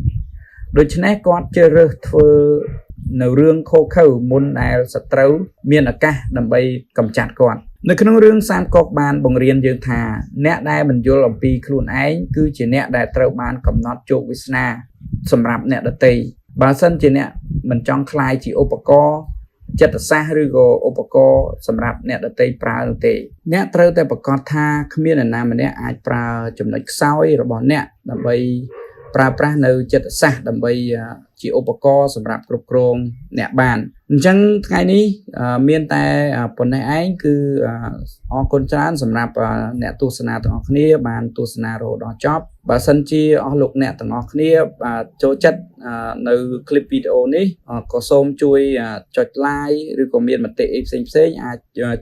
ដូច្នេះគាត់ជ្រើសរើសធ្វើនៅរឿងខូខើមុនដែលសត្រូវមានឱកាសដើម្បីកម្ចាត់គាត់នៅក្នុងរឿងសាមកុកបានបង្រៀនយើងថាអ្នកដែលមិនយល់អំពីខ្លួនឯងគឺជាអ្នកដែលត្រូវបានកំណត់ជោគវាសនាសម្រាប់អ្នកដទៃបើសិនជាអ្នកមិនចង់ក្លាយជាឧបករណ៍ចិត្តសាស្ត្រឬក៏ឧបករណ៍សម្រាប់អ្នកដទៃប្រើនោះទេអ្នកត្រូវតែប្រកាសថាគ្មាននរណាម្នាក់អាចប្រើចំណុចខ្សោយរបស់អ្នកដើម្បីប្រើប្រាស់នៅចិត្តសាស្ត្រដើម្បីជាឧបករណ៍សម្រាប់គ្រប់គ្រងអ្នកបានអញ្ចឹងថ្ងៃនេះមានតែប៉ុណ្ណេះឯងគឺអរគុណច្រើនសម្រាប់អ្នកទស្សនាទាំងអស់គ្នាបានទស្សនារហូតដល់ចប់បើសិនជាអស់លោកអ្នកទាំងអស់គ្នាបាទចូលចិត្តនៅคลิปវីដេអូនេះក៏សូមជួយចុច like ឬក៏មានមតិអីផ្សេងផ្សេងអាច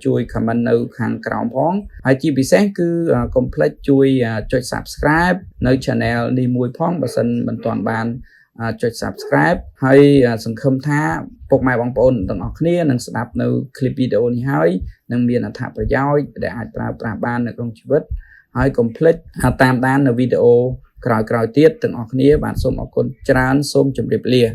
ជួយ comment នៅខាងក្រោមផងហើយជាពិសេសគឺកុំភ្លេចជួយចុច Subscribe នៅ Channel នេះមួយផងបើសិនមិនទាន់បាន ចុច Subscribe ហើយសង្ឃឹមថាពុកម៉ែបងប្អូនទាំងអស់គ្នានឹងស្ដាប់នៅ clip វីដេអូនេះហើយនឹងមានអត្ថប្រយោជន៍ដែលអាចប្រើប្រាស់បាននៅក្នុងជីវិតហើយកុំភ្លេចតាមដាននៅវីដេអូក្រោយៗទៀតទាំងអស់គ្នាបាទសូមអរគុណច្រើនសូមជម្រាបលា។